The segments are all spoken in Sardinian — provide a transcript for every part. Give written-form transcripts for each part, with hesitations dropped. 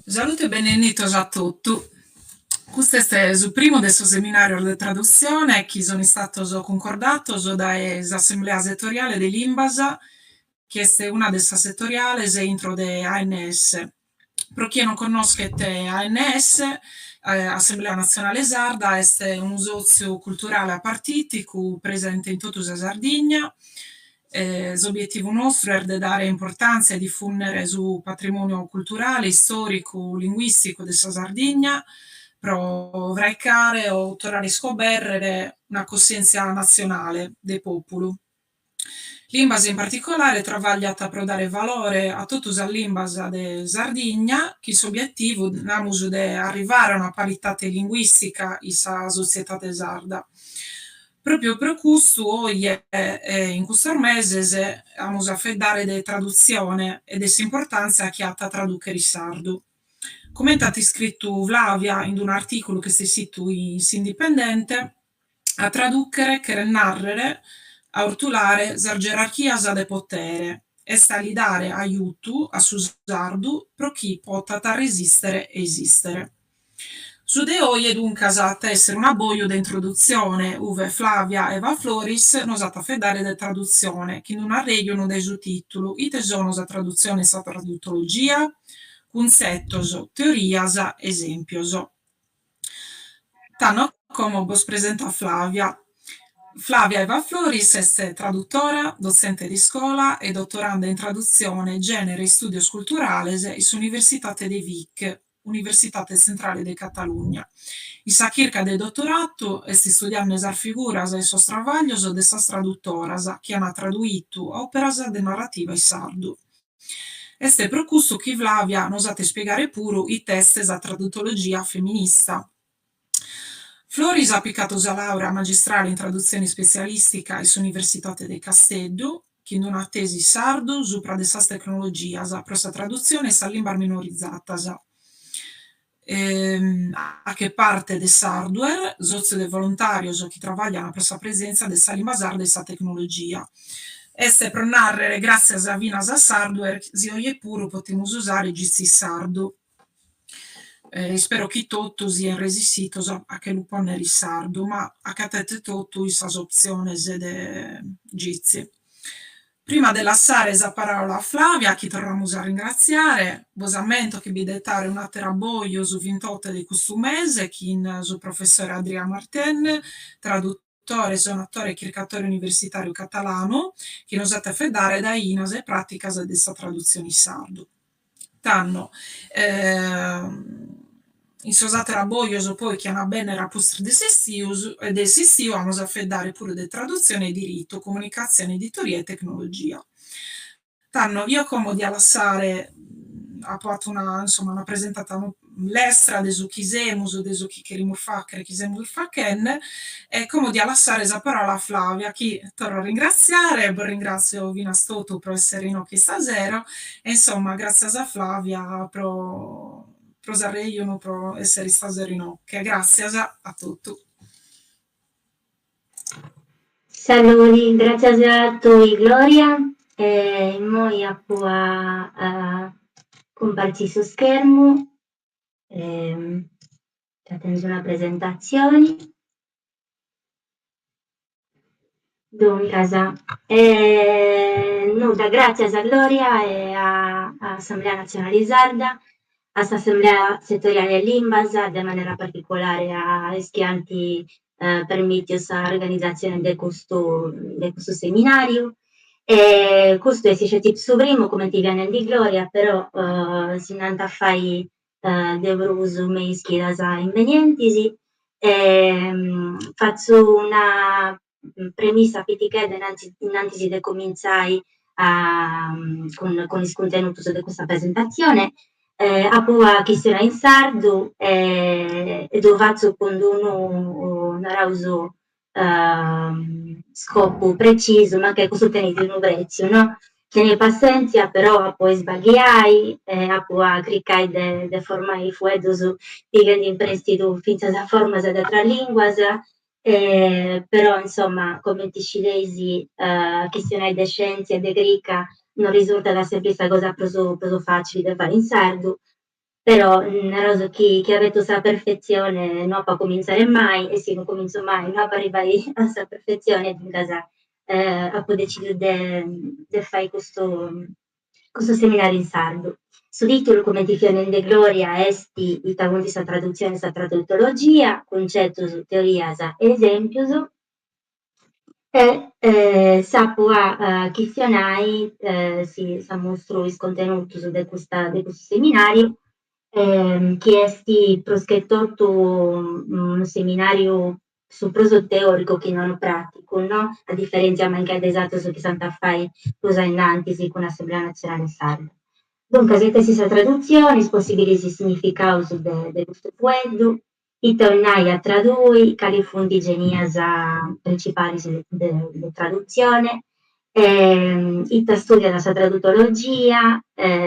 Salude e benennitos a totu. Custu est su primu de sos seminàrios de tradutzione chi sun istatos cuncordatos dae s'Assemblea Setoriale de Limbas, chi est una de sas setoriales intro de ANS. Pro chie non connoschet ANS, Assemblea Natzionale Sarda, est unu sòtziu culturale apartìticu presente in totu sa Sardigna. S'obietivu nostru est de dare importàntzia e difùndere su patrimòniu culturale, istòricu, linguìsticu de sa Sardigna pro fraicare o torrare a iscobèrrere una cussèntzia natzionale de pòpulu. Limbas in particolare trabagliat pro dare valore a totu sas limbas de Sardigna chin s'obietivu, namus, de arrivare a una paritate linguìstica in sa sotzietade sarda. Pròpiu pro custu oje in custos meses amus a faeddare de tradutzione e de s'importàntzia chi at a tradùchere in sardu. Comente at iscritu Flavia in un'artìculu chi est essitu in S'Indipendente, a tradùchere cheret nàrrere a ortulare sas gerarchias de potere, est a li dare ajutu a su sardu pro chi potat resìstere e esìstere. Su de oje duncas at a èssere un'abboju de introdutzione, uve Flavia Eva Floris nos at a faeddare de tradutzione, chin un'arrèjonu dae su tìtulu Ite sono sa tradutzione e sa tradutologia? Cuntzetos, teorias, esèmpios. Tando como bos presento a Flavia. Flavia Eva Floris est tradutora, dotzente de iscola e dotoranda in tradutzione, gènere e istùdios culturales in s'Universitate de Vic, Universitate Tzentrale de Catalugna. In sa chirca de dotoratu est istudiande sas figuras e sos travaglios de sas tradutoras chi ant traduitu òperas de narrativa in sardu. Est pro custu chi Flavia nos at a ispiegare puru ite est sa tradutologia feminista. Floris at picatu sa laurea magistrale in tradutzione ispetzialìstica in s'Universitate de Casteddu, chin una tesi in sardu supra de sas tecnologias pro sa tradutzione in sas limbas minorizatas. Achet parte de Sardware, sòtziu de volontàrios chi trabaglian pro sa presèntzia de sa limba sarda in sa tecnologia. Est pro nàrrere gràtzias finas a Sardware si oje puru potimus usare Jitsi Sardu. Ispero chi totu sian resissitos a che lu pònnere in sardu, ma acatet totu in sas optziones de Jitsi. Prima de lassare sa paràula a Flavia, chi torramus a ringratziare, bos ammento chi bi det àere un'àteru abboju su vintoto de custu mese chin su professore Adrià Martin, tradutore, sonatore e chircatore universitàriu catalanu, chi nos at a faeddare de ainas e pràticas de sa tradutzione in sardu. Tando, in sos àteros abbojos poi chi an a bènnere a pustis de s'istiu de s'istiu amus a faeddare puru de tradutzione e diritu, comunicatzione, editoria e tecnologia. Tando, eo como dia lassare, apo atu una, insomma, una presentata lestra de su chi semus, de su chi cherimus fàchere, chi semus fachende, e como dia lassare sa parola a Flavia, chi torro a ringratziare, bos ringràtzio finas totu pro èssere inoghe istasero, e insomma gràtzias a Flavia pro pro s'arrejonu, pro èssere istasero inoghe. Gràtzias a totu. Saludi, gràtzias a tui Gloria, e immoi apu a cumpartzì su schermu, ca tengiu una presentatzioni. Duncas, nudda, gràtzias a Gloria e a Assemblea Natzionali Sarda, a s'Assemblea Setoriale Limbas, de manera particulare a is chi ant permìtiu s'organizatzione de custu de custu seminàriu. E custu est sceti su primu, cumenti fiat nendi Gloria, però si nd'ant a fai de prus me is chidas imbenientis. E fatzu una premissa pitichedda innantis innantis de cumintzai cun cun is cuntenutus de custa presentatzione. Apu a chistionai in sardu e ddu fatzu cun d'unu, naraus, scopu precisu, mancai custu tenit unu prètziu, no? Tenei passentzia, però apu a isballiai e apu a cricai de de formai fueddus pighendi in prestidu fintzas formas de atras linguas, però insoma, cumenti scideis, chistionai de scientzia e de crica. No risurtat sempri sa cosa prus prus facili de fai in sardu, però naraus chi chi abetu sa perfetzione no apu a cumintzare mai e si no cumintzu mai no apu arribai a sa perfetzione, duncas apu decidiu de de fai custu custu seminariu in sardu. Su titulu, cumenti fiat nendi Gloria, est Ita funt sa tradutzioni e sa tradutologia, cuncetus, teorias e esempius. E s'apu a chistionai, si s'ammustru is contenutus de custa de custu seminàriu, chi est prus che totu unu seminàriu su prus teòricu chi non pràticu, no, a diferèntzia mancai de is atrus chi s'ant a fai prus a innantis cun Assemblea Natzionale Sarda. Duncas ita est sa tradutzioni, is possibilis significaus de custu fueddu, Ita 'olit nai a tradui, cali funt is genias principalis de tradutzione, ita stùdiat sa tradutologia,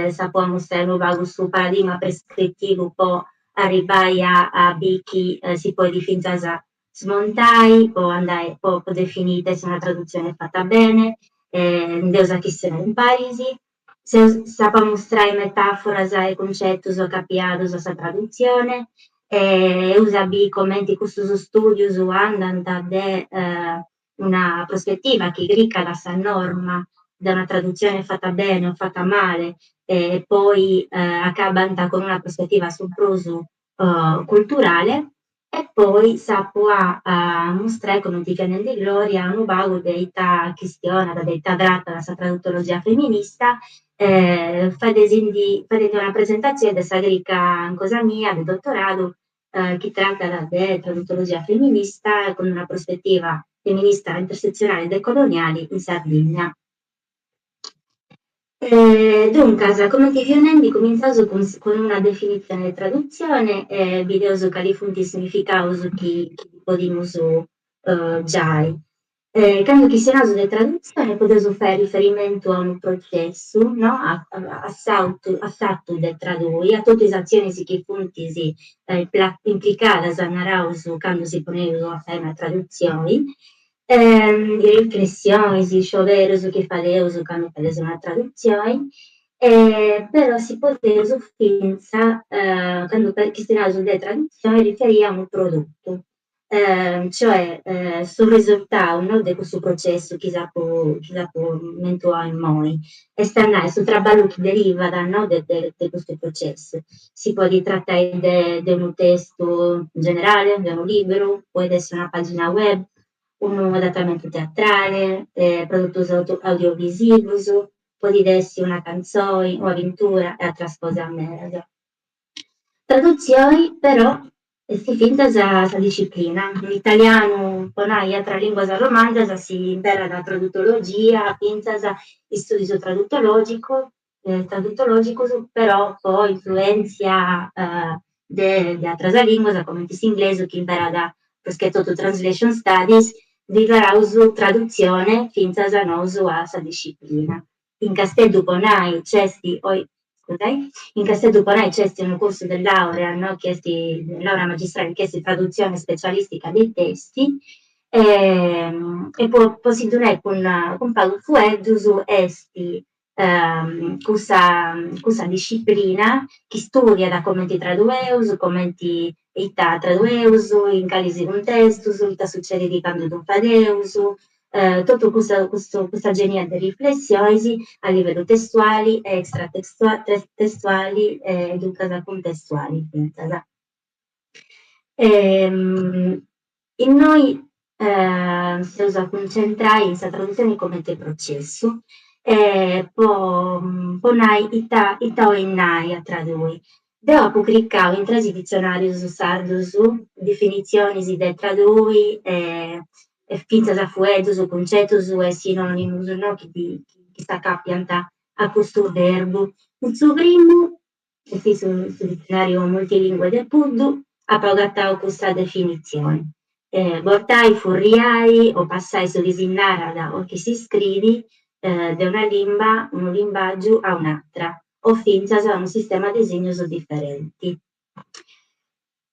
s'apu a ammustrai unu pagu su paradigma prescritivu po arribbai a biri chi si podit fintzas smontai po andai po definì ita est una tradutzione fata bene, nd'eus a chistionai imparis, S'apu a mustrai metàforas e cuncetus acapiados a sa tradutzione e eus a biri comenti custus stùdius andant de una prospetiva chi cricat sa norma de una tradutzione fata bene o fata male e poi acabant cun una prospetiva su prus culturale. E poi s'apu a mustrai, cumenti fiat nendi Gloria, unu pagu de ita chistionat, de ita tratat sa tradutologia feminista, fadendi fadendi una presentatzioni de sa crica cosa mia de dotoradu chi tratat de tradutologia feminista cun una prospetiva feminista intersetzionali e decoloniali in Sardigna. Duncas, cumenti fia nendi, cumintzaus cun cun una definitzione de tradutzione e bideus cali funt is significaus chi chi podimus giai. Candu chistionaus de tradutzione podeus fai riferimentu a unu processu, no, a a s'autu a s'atu de tradui, a totu is atzionis chi funt implicadas, naraus, candu si poneus a fai una tradutzioni is riflessionis, is scioberus chi fadeus candu fadeus una tradutzioni, però si podeus fintzas, candu chistionaus de tradutzioni, riferi a unu produtu, cioè su risurtau no de cussu processu chi s'apu chi s'apu mentuau immoi, est a nai su traballu chi derivat no de de custu processu. Si podit tratai de de unu testu in generale, de unu liberu, podit essi una pagina web, unu adatamentu teatrale, produtus audiovisivus, podit essi una cantzoni, una pintura e atras cosas medas. Tradutzioni però est fintzas sa disciplina, in italianu, po nai, in atras linguas romanzas si imperat tradutologia, fintzas istùdius tradutològicus tradutològicus, però po influèntzia de de atras linguas cumenti s'inglesu chi imperat prus che totu translation studies, ddi naraus tradutzione fintzas nosu a sa disciplina. In Casteddu po nai nc'est oi scusai, in Casteddu po nai nc'est unu cursu de laurea no chi est laurea magistrali chi est traduzione specialistica dei testi e po po si ddu nai cun cun pagus fueddus est cussa cussa disciplina chi studiat cumenti tradueus, cumenti ita tradueus, in calis cuntestus, ita sucedit candu ddu fadeus, totu cussa custu custa genia de riflessionis a livellu testuali e extratestuali e duncas cuntestuali fintzas. Innoi s'eus a cuncentrai in sa tradutzioni comente processu e po po nai ita ita 'olit nai a tradui. Deu apu cricau intra is ditzionàrius sardus definitzionis de tradui e fintzas fueddus, cuncetus e sinònimus no chi chi s'acapiant a custu verbu. In su primu Est su ditzionàriu multilingue de Puddu, apu agatau custa definitzioni, bortai, furriai o passai su chi si narat o chi si scriit de una limba, unu limbàgiu a un'atra, o fintzas a unu sistema de signus diferenti.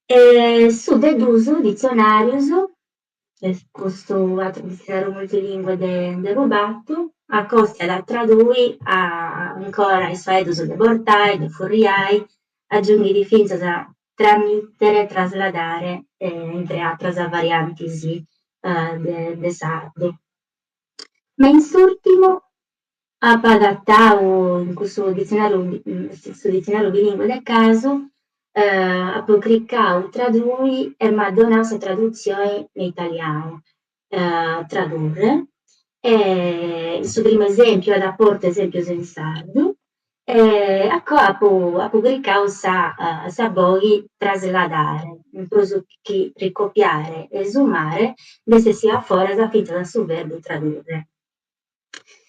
E su de duus ditzionàrius, est custu atru ditzionàriu multilingue de Rubattu. Acòstiat a tradui a ancora is faeddus de bortai, de furriai, agiunghit fintzas tramìtere, trasladare, intre atras variantis de sardu. Ma in s'ùrtimu apo agatau in cussu ditzionàriu, su ditzionàriu bilìngue de Casu, apo cricau tradui e m'at donau sa tradutzioni in italianu, tradurre, e in su primu esèmpiu at aportu esèmpios in sardu E a coa apu apu cricau sa sa boghi trasladare, in prus chi ricopiare e esumare, nd'est essiu a foras fintzas su verbu tradurre.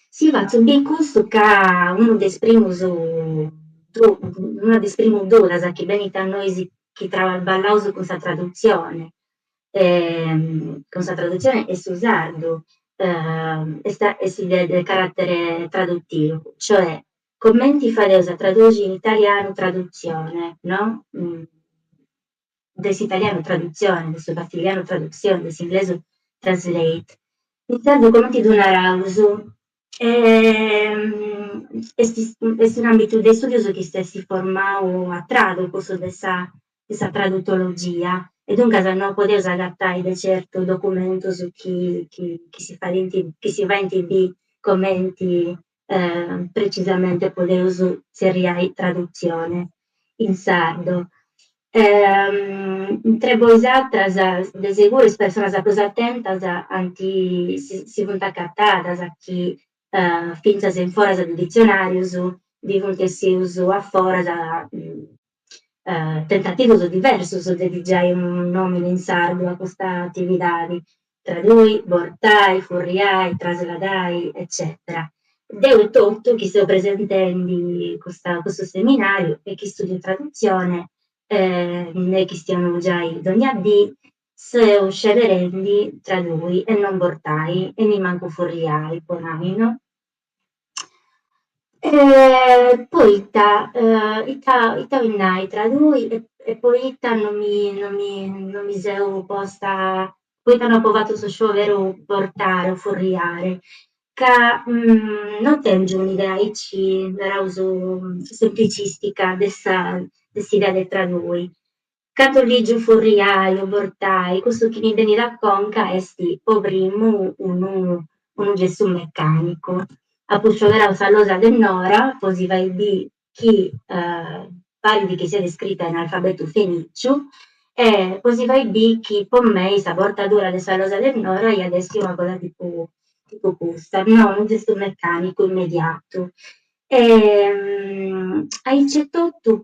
Si fatzu biri custu ca unu de is primus una de is primus dudas chi benint a nois chi traballaus cun sa tradutzione cun sa tradutzione e su sardu est est de caràtere tradutivu, cioè comenti fadeus a traduxi in italianu tradutzione, no? De s'italianu tradutzione, de su castiglianu traducción, de s'inglesu translate. In sardu comenti ddu naraus? Est est un'àmbitu de istùdius chi s'est formau a tradu, cussu de sa de sa tradutologia e duncas no podeus agatai de certu documentus chi chi chi si faint chi si faint biri comenti precisamente podeus tzerriai tradutzione in sardu. Intre boisatras de seguru is personas prus atentas ant si funt acatadas chi fintzas in foras de ditzionàrius ndi funt essius a foras tentativus diversus de ddi giai unu nòmini in sardu a custa atividadi, tradui, bortai, furriai, trasladai, eccètera. Deu etotu chi seu presentendi custa custu seminàriu e chi stùdiu tradutzione ne chistionu giai dònnia dì, seu sceberendi tradui e non bortai e nimancu furriai, po nai, no? Poita ita ita 'olit nai tradui e poita non mi non mi non mi seu posta, poita no apu fatu su scioberu bortare o furriare, ca no tengiu un'idea aici, naraus, semplicistica de sa de s'idea de tradui. Candu lìgiu furriai o bortai, cussu chi mi benit a conca est po primu unu unu gestu mecànicu. Apu scioberau sa losa de Nora po si fai biri chi parit chi siat scrita in alfabetu fenìciu e po si fai biri chi po mei sa bortadura de sa losa de Nora iat essi una cosa tipu tipu custa, no unu gestu mecànicu immediatu. E aici etotu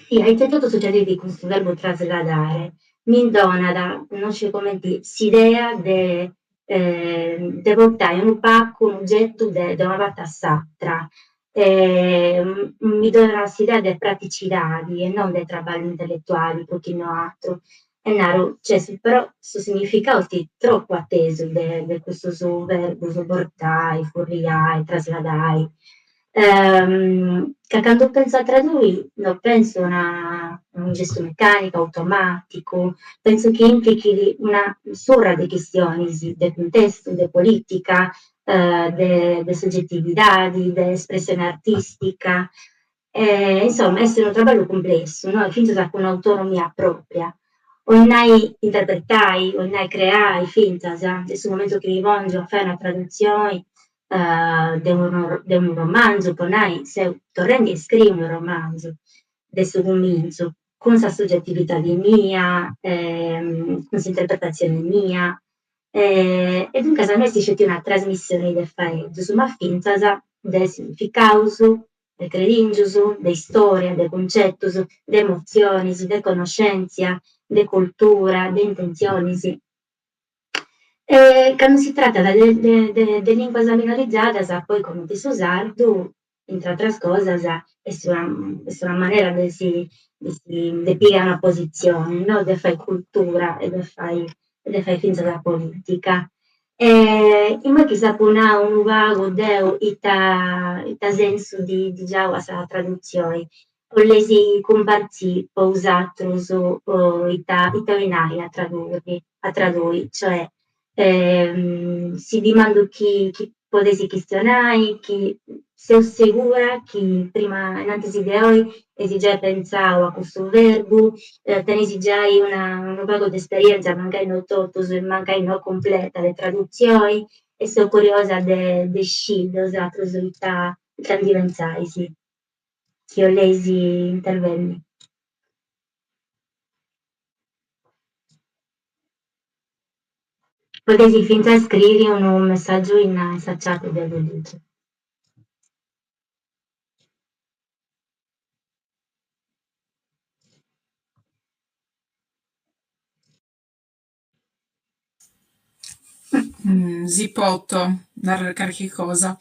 Sì, aici etotu sucedit cun su verbu trasladare, mi donat, non sciu cumenti, s'idea de de portai unu pacu, un'ogetu de de una parti a s'atra, mi donat s'idea de praticidadi e non de traballu intelletuali, po chi no atru. E naru, cioè, però su significau est tropu atesu de de custus verbus, portai, furriai, trasladai. Ca candu pentzu a tradui no pentzu a unu gestu mecànicu, automàticu, pentzu chi implichit una surra de chistionis, de cuntestu, de polìtica, de de sogetividadi, de espressioni artìstica, insoma est unu traballu cumplessu, no, e fintzas cun autonomia pròpria, 'olit nai interpretai, 'olit nai creai fintzas, de su momentu chi mi pòngiu a fai una tradutzioni de unu de unu romanzu, po nai, seu torrendi a scriri unu romanzu de su cumintzu, cun sa sogetividadi mia, cun s'interpretatzioni mia, e duncas no est sceti una trasmissioni de faeddus, ma fintzas de significaus, de credingius, de istoria, de cuncetus, de emotzionis, de connoscèntzia, de cultura, de intentzionis. E candu si tratat de de de lìnguas minorizadas, poi cumenti su sardu, intra atras cosas, est una est una manera de si de si de pigai una positzioni, no, de fai cultura e de fai e de fai fintzas polìtica. E imoi chi s'apu nau unu pagu deu ita ita sensu ddi ddi giau a sa tradutzioni, 'Olleis cumpartzì po 'osatrus ita ita 'olit nai a tradurri, a tradui, cioè si dimandu chi chi. Podeis chistionai, chi seu segura chi prima, innantis de oi, eis giai pentzau a custu verbu, teneis giai una unu pagu de esperièntzia, mancai no totus e mancai no cumpleta de tradutzioni, e seu curiosa de de sciri de 'osatrus ita ita ndi pentzais, chi 'oleis intervenni. Podeis fintzas scriri unu messàgiu in sa chat de ddu ligi. Si poto narrer carchi cosa.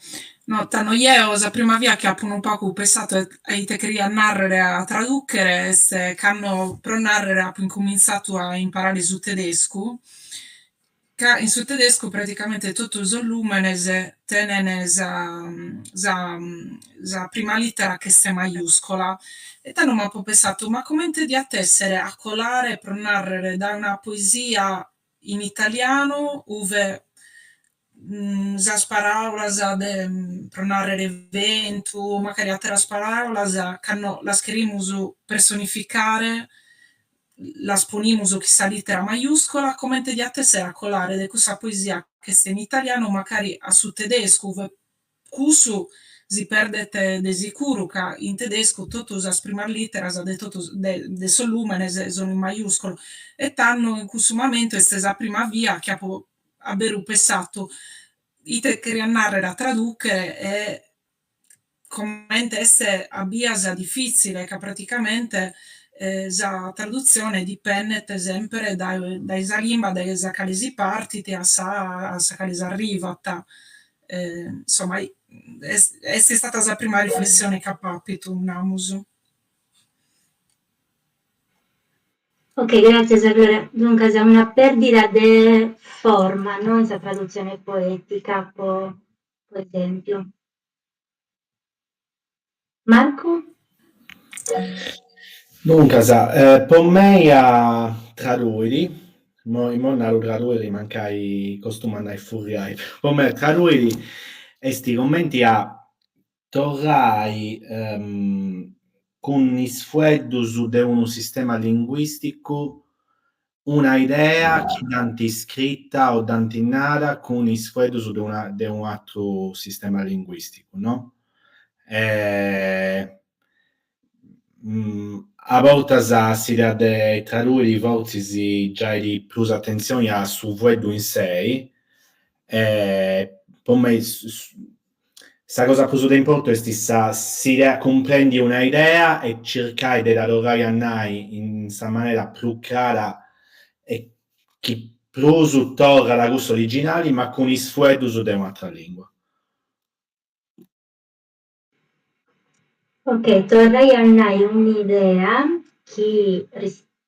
No, tando jeo sa prima via chi apo unu pagu pessadu a ite cheria narrer a traduchere est cando, pro narrer, apo incuminzadu a imparare su tedescu, ca in su tedescu praticamente totu sos lumenes tenen sa sa sa prima littera ch'est maiuscola e tando m'apo pessadu, ma comente diat essere a colare, pro narrer, dae una poesia in italianu ue sas paraulas de, pro narrer, bentu o mancari ateras paraulas, cando las cherimus personificare las ponimus chin sa litera maiuscola, comente diat essere a colare de cussa poesia ch'est in italianu mancari a su tedescu ue Cussu si perdet de sicuru ca in tedescu totu sas primas literas de totu de sos lumenes sun in maiuscolu e tando in cussu mamentu est sa prima via chi apo aberu pessatu ite cheriat narrer a traduchere e comente est a bias difitzile ca praticamente sa tradutzione dipendet semper dae dae sa limba dae sa cale si partit a sa a sa cale s'arrivat Insomma, est est istada sa prima riflessione chi apo apitu, namus. Ok, gràtzias Gloria. Duncas una pèrdida de forma, no in sa tradutzione poètica, po po esèmpiu. Marcu? Duncas, po mei a traduiri, immoi naru traduiri mancai costumu a nai furriai, po mei a traduiri est cumenti a torrai cun is fueddus de unu sistema linguisticu una idea chi dd'ant scrita o dd'ant nada cun is fueddus de una de unu atru sistema linguisticu, no? A bortas s'idea de traduiri fortzis giait prus atentzioni a su fueddu in sei e po mei Sa cosa prus de importu est sa s'idea, cumprendi una idea e circai de dda torrai a nai in sa manera prus crara e chi prus torrat a cussa originali ma cun is fueddus de un'atra lingua. Ok, torrai a nai un'idea chi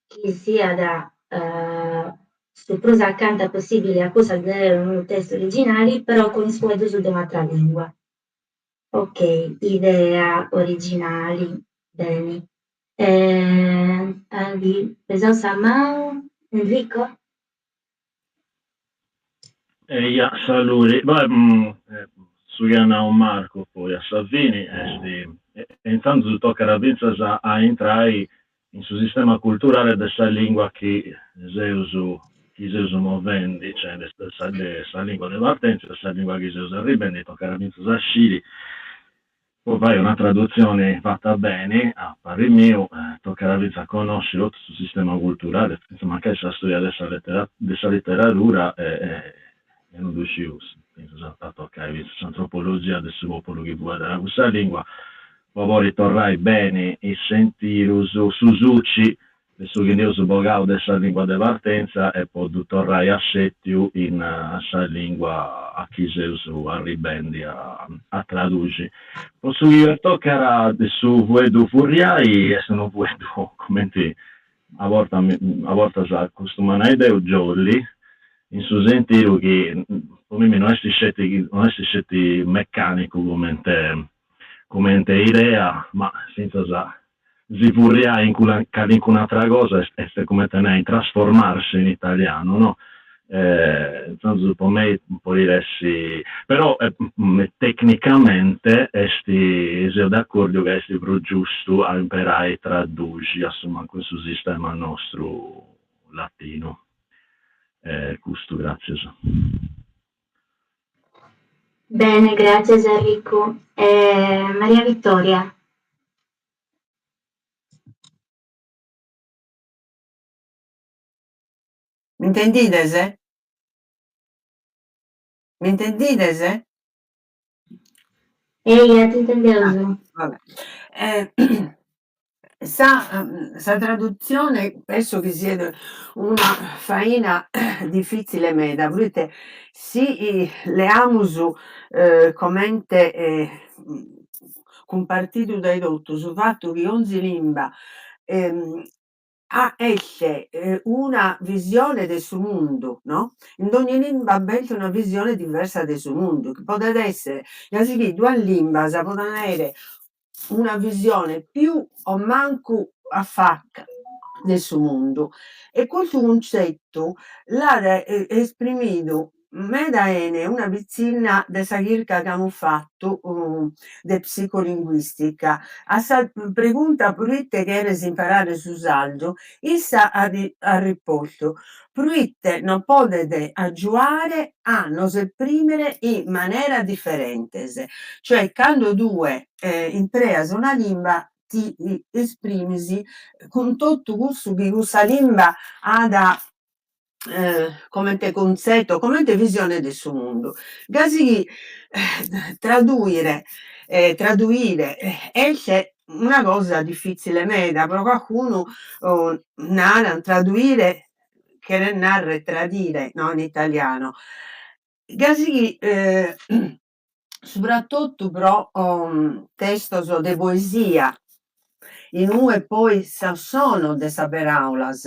chi siat su prus acanta possibili a cussa de unu testu originali, però cun is fueddus de un'atra lingua. Ok, idea originali, beni. At pesau sa manu Enrico? Eja, saludi. Beh, su chi at nau Marco poi a sa fini est, e intzandus tocat fintzas a intrai in su sistema culturale de sa lingua chi seus chi seus movendi, cioè de sa de sa lingua de partenza e sa lingua chi seus arribendi, tocat fintzas a sciri Po fai una tradutzioni fata beni, a parri miu, tocat fintzas a connosci totu su sistema culturali, fintzas mancai sa storia de sa de sa literadura e non ddu sciu, fintzas a tocai fintzas s'antropologia de su populu chi fueddat cussa lingua, po podi torrai beni is sentidus, su suci de su chi nd'eus bogau de sa lingua de partenza e po ddu torrai assètiu in sa lingua a chi seus arribendi a traduxi. Po su chi pertocat de su fueddu furriai, est unu fueddu cumenti a bortas a bortas costumu a nai deu jolly, in su sentidu chi po mimi no est sceti no est sceti mecanicu comente comente idea, ma fintzas si furriai in calincun'atra cosa est comente nai trasformarsi in italianu, no? Intzandus po mei podit essi, però tecnicamente est, seu de acordiu ca est prus giustu a imperai traduxi, a su mancu in su sistema nostru latinu. Custu, gràtzias. Bene, gràtzias Enricu. Maria Vittoria. M'intendides? M'intendides? Eia, t'intendeus. Ah, vabbè. Sa sa tradutzione penso chi siat una faina difitzile meda, proite si leamus comente cumpartidu dae totu su fatu chi onzi limba est una visione de su mundu, no? In dogni limba b'est una visione diversa de su mundu, chi podet essere, gasi chi duas limbas poden aere una visione più o mancu a faca de su mundu e custu cuntzetu l'at esprimidu meda 'ene una pitzinna de sa chirca chi amus fatu de psicolinguistica. A sa pregunta proite cheres imparare su sardu, issa at rispostu, proite nos podet agiuare a nos esprimere in maneras diferentes, cioè cando tue impreas una limba ti esprimis cun totu cussu chi cussa limba at comente cuntzetu, comente visione de su mundu. Gasi chi traduire traduire est una cosa difitzile meda, pro calcunu naran traduire cheret narrer tradire, no, in italiano. Gasi chi subrattotu pro testos de poesia, in ue poi sos sonos de sas peraulas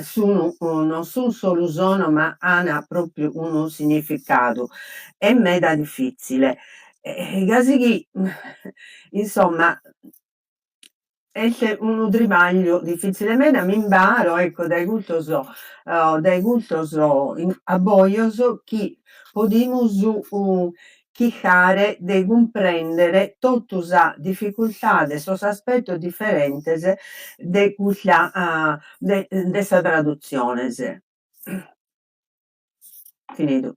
sun non sun solu sonos ma an propriu unu significadu, est meda difitzile. Gasi chi insomma Est unu tribagliu difitzile meda, m'imbaro ecco dae custos dae custos abbojos chi podimus chircare de cumprendere totu sa dificultade, sos aspetos diferentes de custa de de sas tradutziones. Finidu.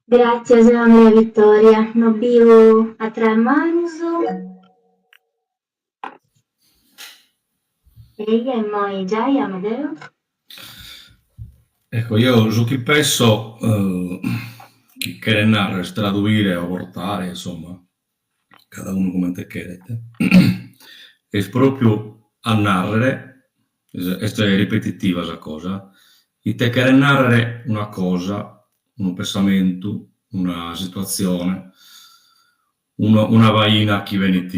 Gràtzias Maria Vittoria, no biu atras manus. Eia, immoi giai Amedeo. Ecco, io su chi penso chi cheret narrer traduire o bortare, insomma, cada unu comente cheret, est propriu a narrer, est ripetitiva sa cosa, ite cheret narrer una cosa, unu pensamentu, una situatzione, una faina chi benit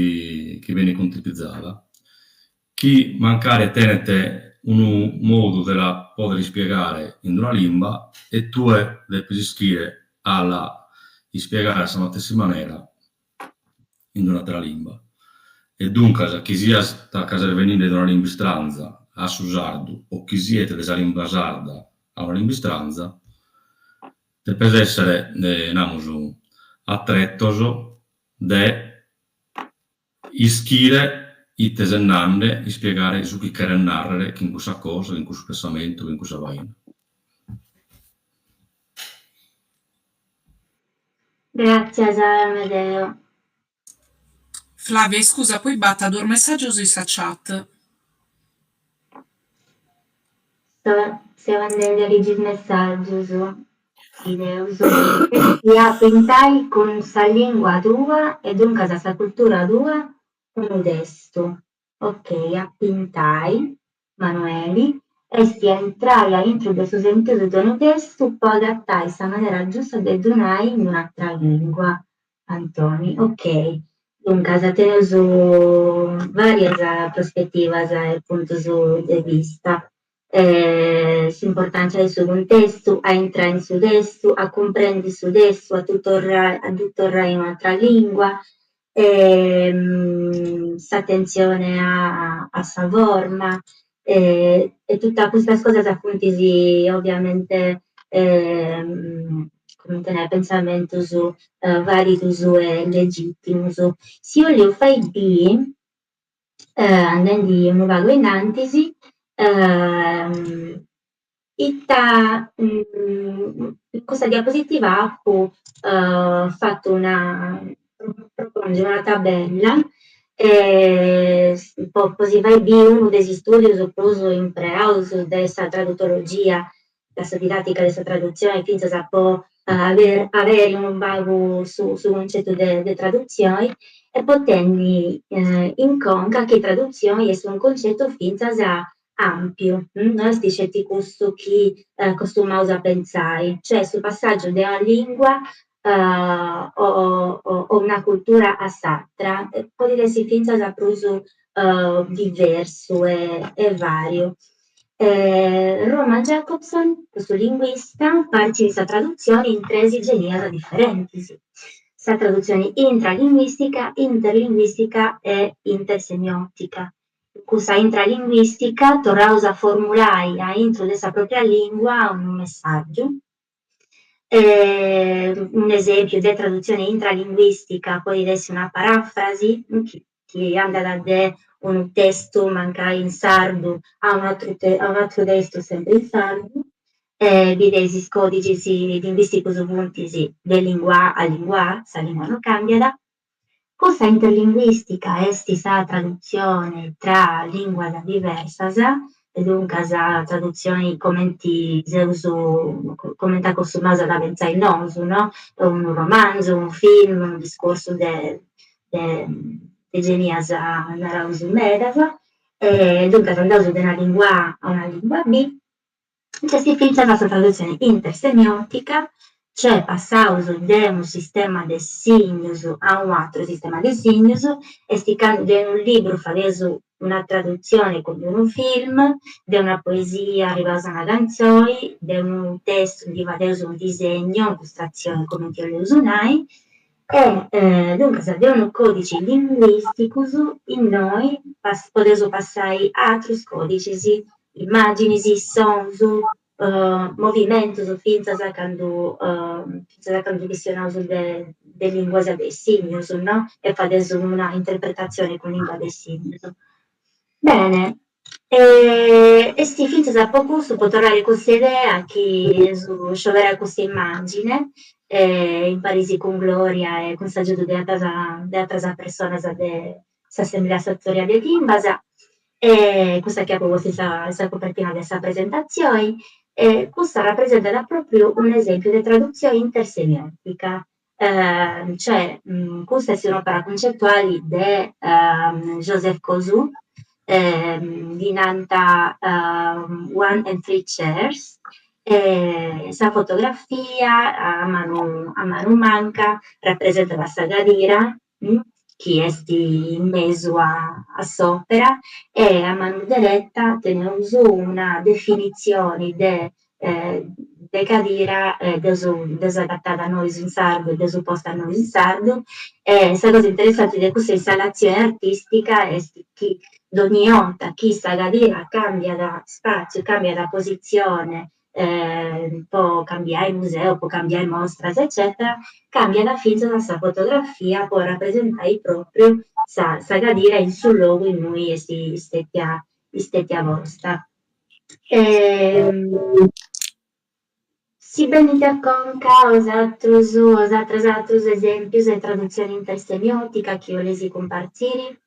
chi benit cuntipizada, chi mancari tenet unu modu de la poder ispiegare in una limba e tue depes ischire a la ispiegare a sa matessi manera in un'àtera limba. E duncas chi siat ca ses beninde de una limba istranza a su sardu o chi siet de sa limba sarda a una limba istranza, depes èssere, namus, a tretos de ischire ite ses nande, ispiegare su chi cheres nàrrere chin cussa cosa, chin cussu pensamentu, chin cussa faina. Gràtzias Amedeo. Flavia, iscusa, poi b'at duos messàgios in sa chat. Seu andendi a ligi is messàgius. Bideus. Est a pintai cun sa lìngua tua e duncas sa cultura tua unu testu. Ok, a pintai, Manueli, est a intrai a intru de su sentidu de unu testu po agatai sa manera giusta de ddu nai in un'atra lìngua. Antoni, ok. Duncas teneus vàrias prospetivas e puntus de vista. S'importàntzia de su cuntestu, a intrai in su testu, a cumprendi su testu, a ddu torrai a ddu torrai in un'atra lìngua, s'atentzione a sa forma. E totu custas cosas funt oviamente cumenti nai pentzamentus vàlidus e legìtimus. Si 'ollu fai biri andendi unu pagu innantis ita in custa diapositiva apu fatu una propòngiu una tabella po si fai biri unu de is istùdius prus impreaus de sa tradutologia, de sa didàtica de sa tradutzioni, fintzas po aberri unu pagu su su cuncetu de de tradutzioni e po tenni in conca chi tradutzioni est unu cuncetu fintzas àmpiu, no est sceti cussu chi costumaus a pentzai, cioè su passàgiu de una lìngua o o una cultura a s'atra podit essi fintzas prus diversu e vàriu. Roman Jakobson, custu linguista, partzit sa tradutzioni in tres genias diferentis, sa tradutzioni intralinguìstica, interlinguìstica e intersemiotica. Cussa intralinguìstica torraus a formulai a intru de sa pròpria lìngua unu messàgiu. Un'esèmpiu de tradutzione intralinguìstica podit essi una paràfrasi, chi andat de unu testu mancai in sardu a un'atru a un'atru testu sempri in sardu. Bideis is còdixis linguìsticus funt de lìngua A a lìngua A, sa lìngua no càmbiat. Cussa interlinguìstica est sa tradutzione tra lìnguas diversas, e duncas tradutzioni comenti seus comenti acostumaus a dda pentzai nosu, no, unu romanzu, unu film, unu discursu de de genias naraus medas, e duncas andaus de una lìngua A a una lìngua B Nc'est fintzas sa tradutzione intersemiotica, cioè passaus de unu sistema de signus a unu atru sistema de signus, est candu de unu libru fadeus una tradutzione cun unu film, de una poesia arribaus a una cantzoni, de unu testu ndi fadeus unu disegnu, un'illustratzione cumenti 'oleus nai, e duncas de unu codici linguisticus innoi podeus passai a atrus codicis immàginis, sons, movimentus fintzas a candu fintzas a candu chistionaus de de lìnguas de is signus, no, e fadeus una interpretatzione cun lìngua de is signus. Bene, est fintzas po cussu, po torrare custa idea chi eus scioberau custa immàgine in paris cun Gloria e cun s'agiudu de atras de atras personas de s'Assemblea Setoriale de Limbas, e cussa chi apu postu in sa in sa copertina de sa presentatzioni, e custa rapresentat pròpriu un'esèmpiu de tradutzioni intersemiotica, cioè custa est un'òpera cuncettuali de Joseph Kosuth, ddi nant One and Three Chairs, e sa fotografia a manu a manu manca rapresentat sa cadira chi est in mesu a s'òpera e a manu dereta teneus una definitzioni de de cadira, dd'eus dd'eus agatada nois in sardu e dd'eus posta nois in sardu e sa cosa interessanti de custa installatzioni artistica est chi dogni 'orta chi sa cadira cambiat spatziu, cambiat positzione po cambiai museu, po cambiai mostras eccetera, cambiat fintzas sa fotografia po rapresentai propriu sa sa cadira in su logu innui est istetia istetia posta. Si benint a conca 'osatrus, 'osatras atrus esempius de tradutzioni intersemiotica chi 'oleis cumpartziri?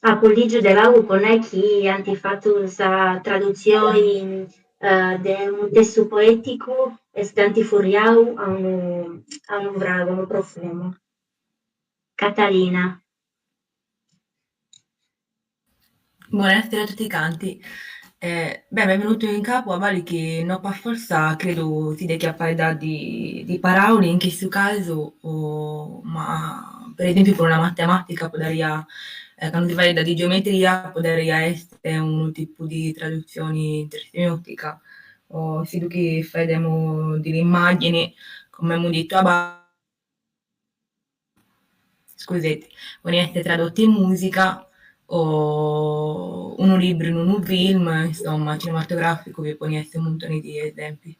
Apu lìgiu de pagu po nai chi ant fatu sa tradutzioni de unu testu poèticu e dd'ant furriau a unu a unu fragu, a unu profumu. Catalina. Buonasera a tutti canti. Eh, beh, m'è venuto in capu a bali chi no per forza credu si dechiat faeddare di, di parauli in chistu casu, o, ma per esempio con la matematica poderia, eh, quando si faeddat di geometria, poderia essere unu tipu di tradutzioni intersemiotica. O sidu chi faeddemu de l'immagini, come emu dittu scusete, podent essere tradotti in musica o unu libru in unu film, insomma, cinematograficu bi podent essere unu muntone de esempi.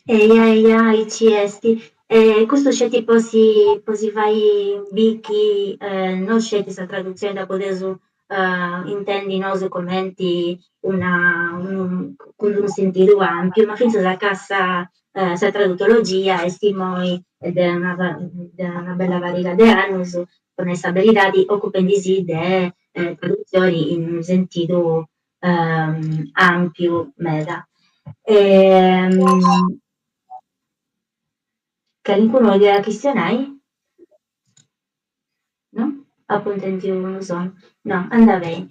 Eja eja, aici est. E custu sceti po si po si fai biri chi no sceti sa tradutzioni dda podeus intendi nosu cumenti una unu cun d'unu sentidu ampiu, ma fintzas ca sa sa tradutologia est immoi de una de una bella pariga de annus, po nai sa beridadi, ocupendisì de tradutzioni in unu sentidu ampiu meda. Calincunu 'oliat chistionai? No? Apu intendiu unu sonu. No, andat beni.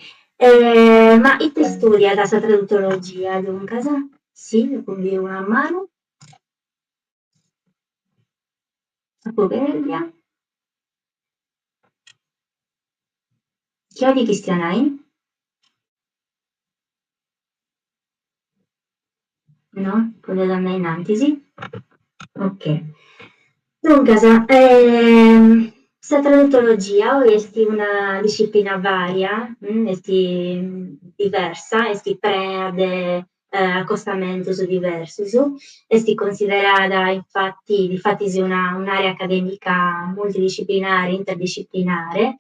Ma ite studiat sa tradutologia duncas? Si, apu biu una manu. Apu perdia. Chi 'olit chistionai? No? Podeus andai innantis? Ok. Duncas, sa tradutologia oi est una disciplina varia, est diversa, est prena de acostamentus diversus, est considerada infati difatis una un'area academica multidisciplinare, interdisciplinare,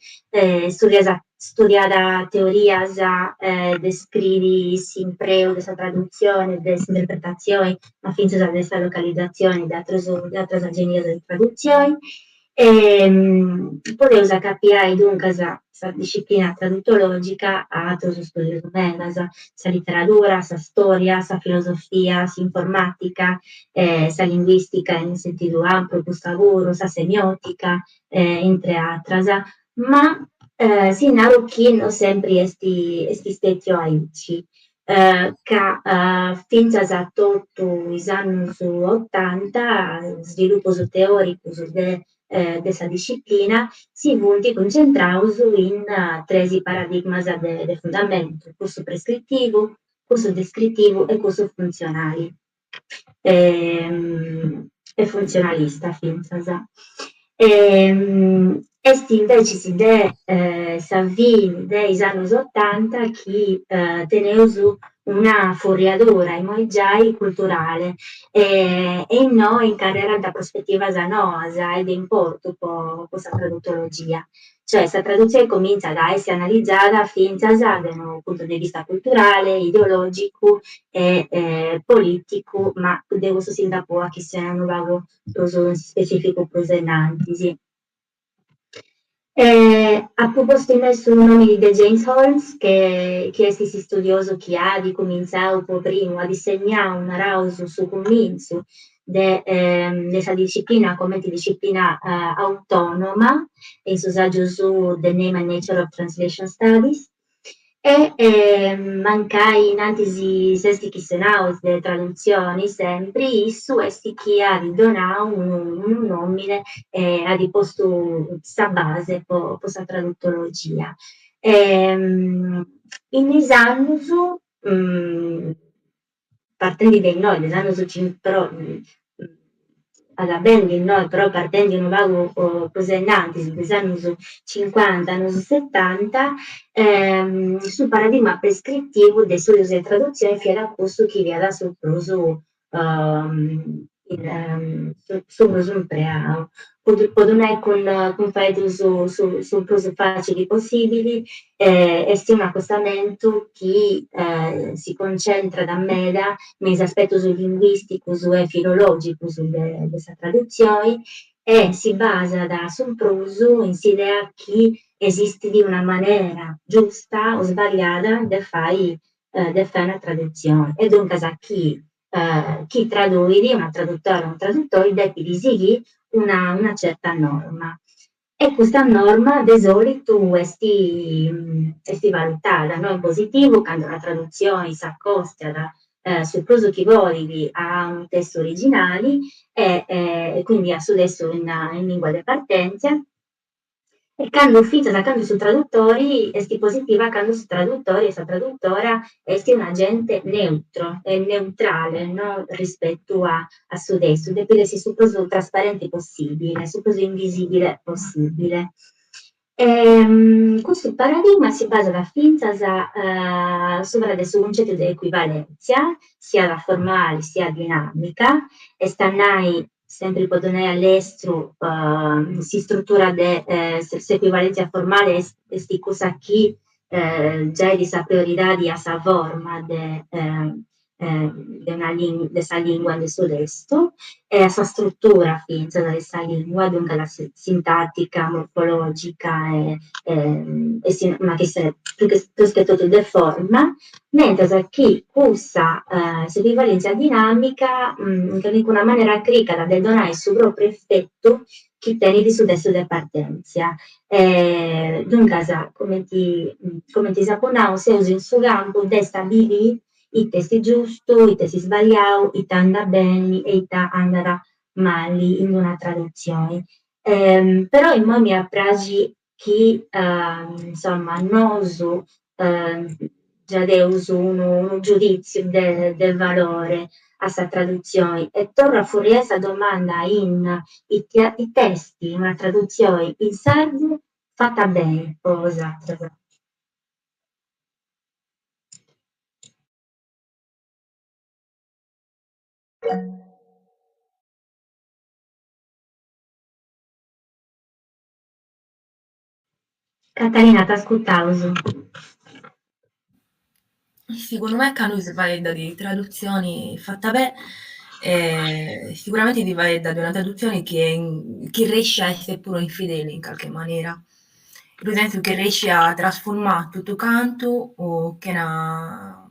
studiat studiat teorias, descriit s'impreu de sa tradutzione, de s'interpretatzione, ma fintzas de sa localizatzione de atrus de atras genias de tradutzione E podeus acapiai duncas sa disciplina tradutològica a atrus stùdius medas, sa literadura, sa stòria, sa filosofia, s'informàtica, sa linguìstica in sentidu ampru custa puru, sa semiòtica, intre atras, ma si naru chi no sempri est est stètiu aici, ca fintzas a totu is annus otanta is svilupus teòricus de de sa disciplina si funt cuncentraus in tres paradigmas de fundamentu, cussu prescritivu, cussu descritivu e cussu funtzionali e funtzionalista fintzas. Est invecis de sa fini de is annus otanta chi teneus una furriadura, immoi giai culturale, e innoi incarrerant prospetivas noas e de importu po sa tradutologia. Cioè sa tradutzione comintzat a essi analizada fintzas de unu puntu de vista culturale, ideològicu e polìticu, ma de custu si nd'apu a chistionai unu pagu prus in s'ispecìficu prus a innantis. Apu postu innoi su nòmini de James Holmes, che chi est s'istudiosu chi at cumintzau po primu, at segnau, naraus, su cumintzu de de sa disciplina comenti disciplina autònoma in su sàgiu suu The Name and Nature of Translation Studies e mancai in antis s'est chistionau de tradutzioni sempri, issu est chi at donau unu unu nòmine e at postu sa base po po sa tradutologia. In is annus partendi de innoi, de is annus però agabendi innoi, però partendi unu pagu prus a innantis, de is annus cincuanta, annus setanta, su paradigma prescritivu de stùdius de tradutzioni fiat cussu chi fiat su prus su prus impreau. Po ddu nai cun cun faeddus su su prus facili possibili, est unu acostamentu chi si concentrat meda me is aspetus linguisticus e filologicus de de sa tradutzioni e si basat su prus in s'idea chi esistit una manera giusta o sballiada de fai de fai una tradutzioni e duncas chi chi traduit, una tradutora o unu tradutori depit sighì una una certa norma e custa norma de solitu est est valutada no in positivu candu una tradutzioni s'acostiat su prus chi podit a unu testu originali e quindi a su testu in lingua de partèntzia. E candu fintzas a candu su tradutori est positiva candu su tradutori e sa tradutora est un'agente neutro, est neutrale no rispetu a a su testu, depit essi su prus trasparenti possibile, su prus invisibile possibile. Custu paradigma si basat fintzas subra de su cuncetu de ecuivalèntzia, siat formali siat dinàmica, est a nai Sempri po ddu nai a lestru, s'istrutura de s'ecuivalèntzia formale est cussa chi giait sa prioridadi a sa forma de de una de sa lìngua de su testu e a sa strutura fintzas de sa lìngua, duncas sintàtica, morfològica e est una chistione prus che totu de forma Mentras chi cussa s'ecuivalèntzia dinàmica in calincuna manera cricat de donai su pròpriu efetu chi tenit su testu de partèntzia. Duncas, cumenti cumenti s'apu nau, seus in su campu de stabiliri ita est giustu, ita est sballiau, ita andat beni e ita andat mali in una tradutzioni. Però immoi m'iat praxi chi insomma nosu giadeus unu unu giudìtziu de de valore a sa tradutzioni e torru a furriai sa domanda in ita est una tradutzioni in sardu fata beni po bosatrus. Catalina t'ascurtaus. Segundu me candu si faeddat de tradutzioni fata beni siguramenti si faeddat de una tradutzioni chi chi arrescit a essi puru infideli in calchi manera, in su sensu chi arrescit a trasformai totu cantu chena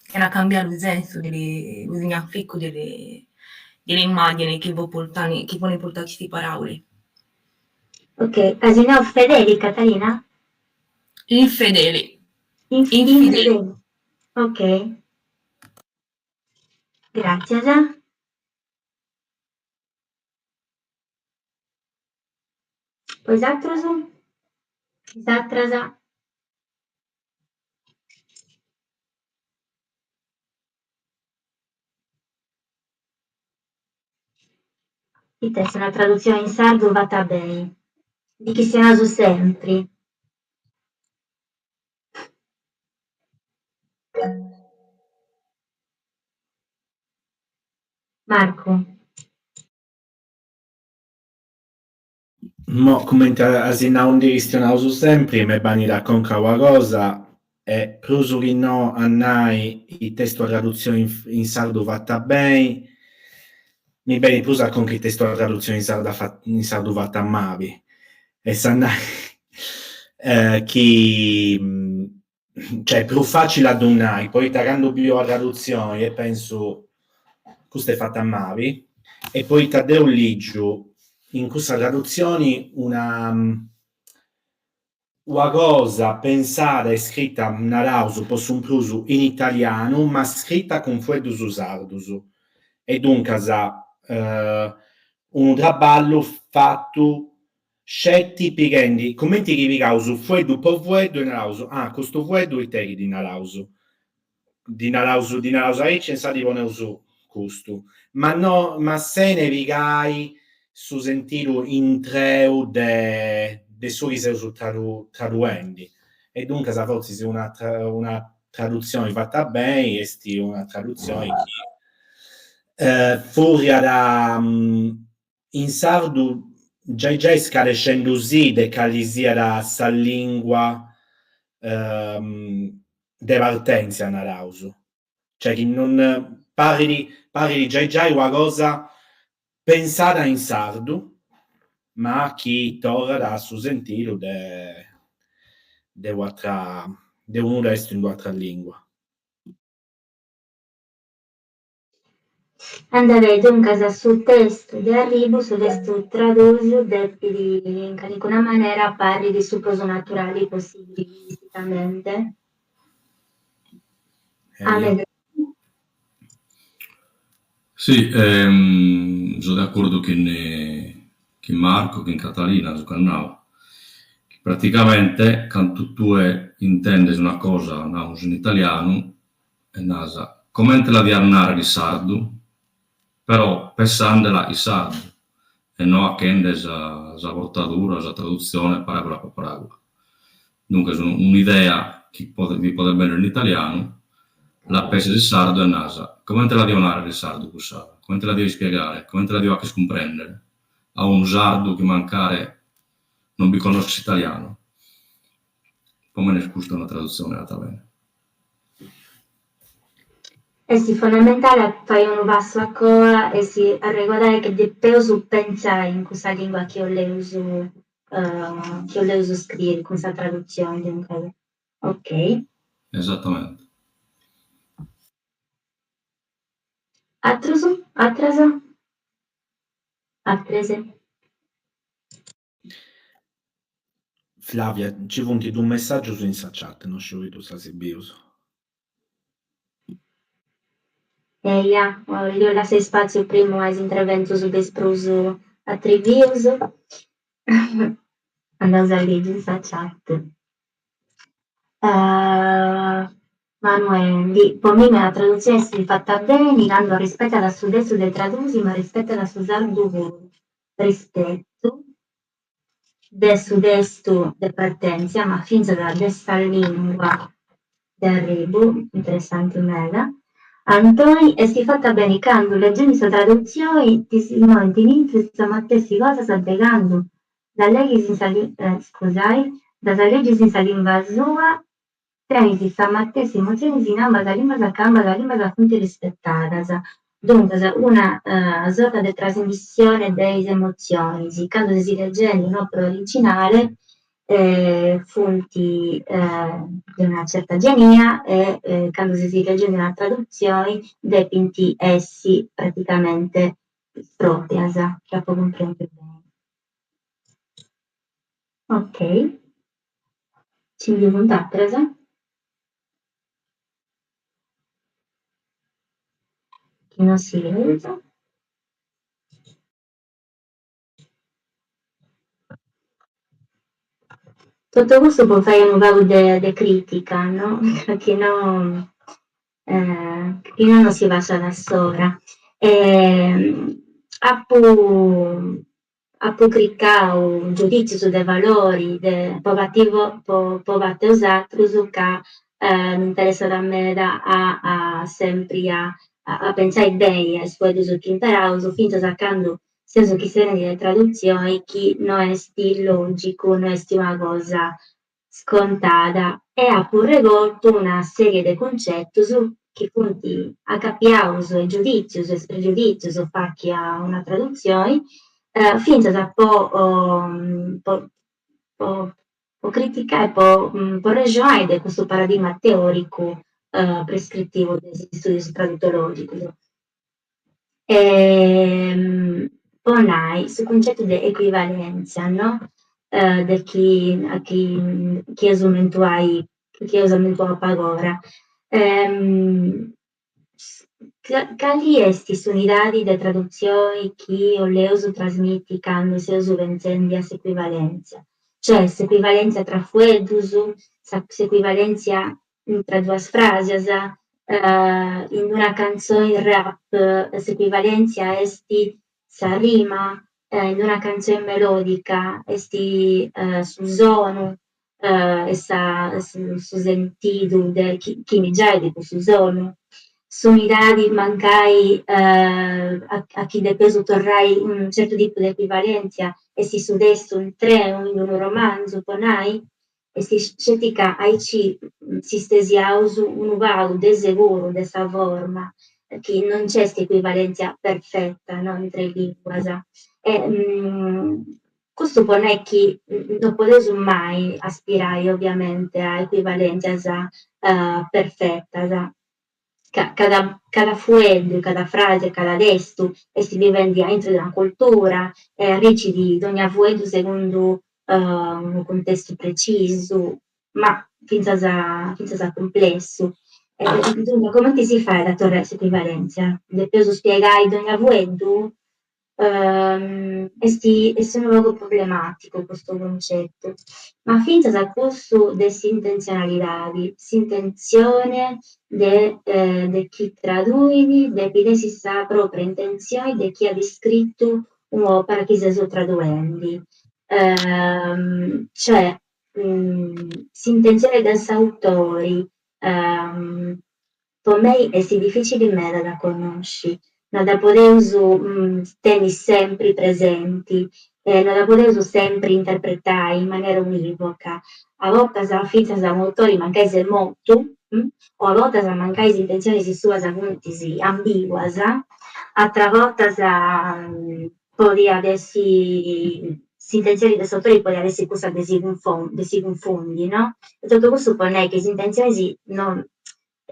chena cambiai su sensu de su significu de de l'immagini chi chi bolint portai custas paraulas. Ok, as nau fedeli, Catalina? Infedeli. Infideli. Ok. Gràtzias. Po is atrus? Is atras? Ita est una tradutzioni in sardu fata beni? Ndi chistionaus sempri. Marco. Mo, cumenti as nau ndi chistionaus sempri, m'est bennida a conca una cosa, e prus chi no a nai ita est una tradutzioni in sardu fata beni, mi benit prus a conca ita est una tradutzioni in sarda in sardu fata mabi, est a nai chi cioè est prus facili a ddu nai, poita candu biu una tradutzioni e pensu custa est fata mabi, e poita deu lìgiu in cussa tradutzioni una una cosa pensada e scrita, naraus, po su prus in italianu, ma scrita cun fueddus sardus, e duncas unu traballu fatu Sceti pighendi, cumenti chi pigaus fueddu po fueddu e naraus, ah, custu fueddu ita chi ddi naraus? Ddi naraus, ddi naraus aici e insaras ddi poneus custu. Ma no, ma sene pigai su sentidu intreu de de su chi seus tradu traduendi. E duncas fortzis una una tradutzioni fata beni est una tradutzioni chi furriat In sardu giai giai scarescendusì de cali siat sa lìngua de partèntzia, naraus. Cioè chi non parrit parrit giai giai una cosa pensada in sardu, ma chi torrat a su sentidu de de u'atra de unu testu in u'atra lìngua. Andat beni, duncas su testu de arribu, su testu tradùsiu, depit in calincuna manera parriri su prus naturali possibili linguisticamente. Si, so de acordu chin chin Marco, chin Catalina, su ch'at nau. Praticamente cantu tue intendes una cosa, namus in italianu, e nas, comente la dias narrer in sardu? Però pessandela in sardu e no achende sa sa bortadura o sa tradutzione paràgula po paràgula. Duncas un'idea chi podet chi podet benner in italianu la pessas in sardu e nas, comente la dio narrer in sardu cussa, comente la dio ispiegare, comente la dio acher cumprender a unu sardu chi mancare non bi connoschet s'italianu? Po mene est custa una tradutzione ata bene. Est fondamentale a fai unu passu a coa e si arregodai chi depeus pentzai in cussa lingua chi 'oleus chi 'oleus scriri cun sa tradutzioni, duncas. Ok. Esattamente. Atrus? Atras? Atres? Flavia, nci funt dus messàgius in sa chat, no sciu chi ddus as bius. Eja, 'ollu lassai spàtziu primu a is interventus de is prus atrivius. Andaus a ligi in sa chat. Manueli, po mimi una tradutzioni est fata beni candu arrispetat su testu de tradusi ma arrispetat su sardu puru. Rispetu de su testu de partèntzia ma fintzas de sa lìngua de arribu, interessanti meda. Antoni, est fata beni candu, legendi sa tradutzioni, ti si moint in intru is matessi cosas de candu dda legis in sa scusai, ddas legis in sa limba sua, tenis sas matessi emotzionis in ambas limbas ca ambas limbas funt rispetadas. Duncas una sorta de trasmissione de is emotzionis, candu ses legendi un'òpera originale funt de una certa genia e candu ses legendi una tradutzioni depint essi praticamente is pròprias, chi apu cumprèndiu beni. Ok. Nci ndi funt àteras? Chi no sigheus. Totu custu po fai unu pagu de de crìtica, no? Chi no chi no no si passat s'ora. Apu Apu cricau giudìtzius de valori de po parti po po parti 'e 'osatrus ca m'interessat meda a a sempri a a pentzai beni a is fueddus chi imperaus fintzas a candu seus chistionendi de tradutzioni chi no est lògicu, no est una cosa scontada e apu regortu una serie de cuncetus chi funt acapiaus a is giudìtzius e is pregiudìtzius faci a una tradutzioni, fintzas po po po criticai, po po arrexonai de custu paradigma teòricu prescritivu de is istùdius tradutològicus. Po nai, su cuncetu de ecuivalèntzia, no, de chi chi chi eus mentuai chi eus amentuau pagora. Cali est s'unidadi de tradutzioni chi 'oleus trasmiti candu seus pentzendi a s'ecuivalèntzia? Cioè s'ecuivalèntzia tra fueddus, s'ecuivalèntzia intra duas fràsias, in una cantzoni rap s'ecuivalèntzia est sa rima, in una cantzoni melòdica est su sonu e sa su sentidu de chini giait cussu sonu. S'unidadi mancai a chi depeus torrai unu certu tipu de ecuivalèntzia est su testu intreu in unu romanzu, po nai, Est sceti ca aici si stesiaus unu pagu de seguru de sa forma, chi no nc'est ecuivalèntzia perfeta no intre is lìnguas. E custu po nai chi no podeus mai aspirai oviamente a ecuivalèntzias perfetas, ca cada cada fueddu, cada frase, cada testu est bivendi aintru de una cultura e arricit dogna fueddu segundu unu cuntestu precisu, ma fintzas fintzas cumplessu. E duncas comenti si fait a torrai s'ecuivalèntzia? Depeus spiegai dogna fueddu? Est est unu pagu problemàticu custu cuntzetu, ma fintzas a cussu de s'intentzionalidadi, s'intentzione de de chi traduit depit essi sa pròpria intentzioni de chi at iscritu un'òpera chi seus traduendi, cioè s'intentzione de s'autori Po mei est dificili meda da connosci, no dda podeus tenni sempri presenti, no dda podeus sempri interpretai in manera univoca, a bortas fintzas un'autori mancai s'est mortu, o a bortas mancai is intentzionis suas funt ambiguas, atras bortas podiat essi, s'intentzioni de s'autori podiat essi cussa de si de si cunfundi, no? E totu cussu po nai chi is intentzionis no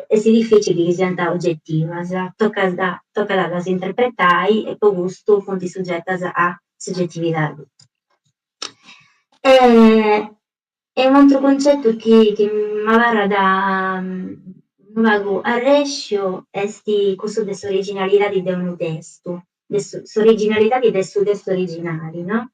est dificili chi siant ogetivas, tocat tocat a ddas interpretai e po custu funt sugetas a sugetividadi. E un'atru cuntzetu chi chi m'abarrat unu pagu arrèsciu est cussu de s'originalidadi de unu testu, de s'originalidadi de su testu originali, no?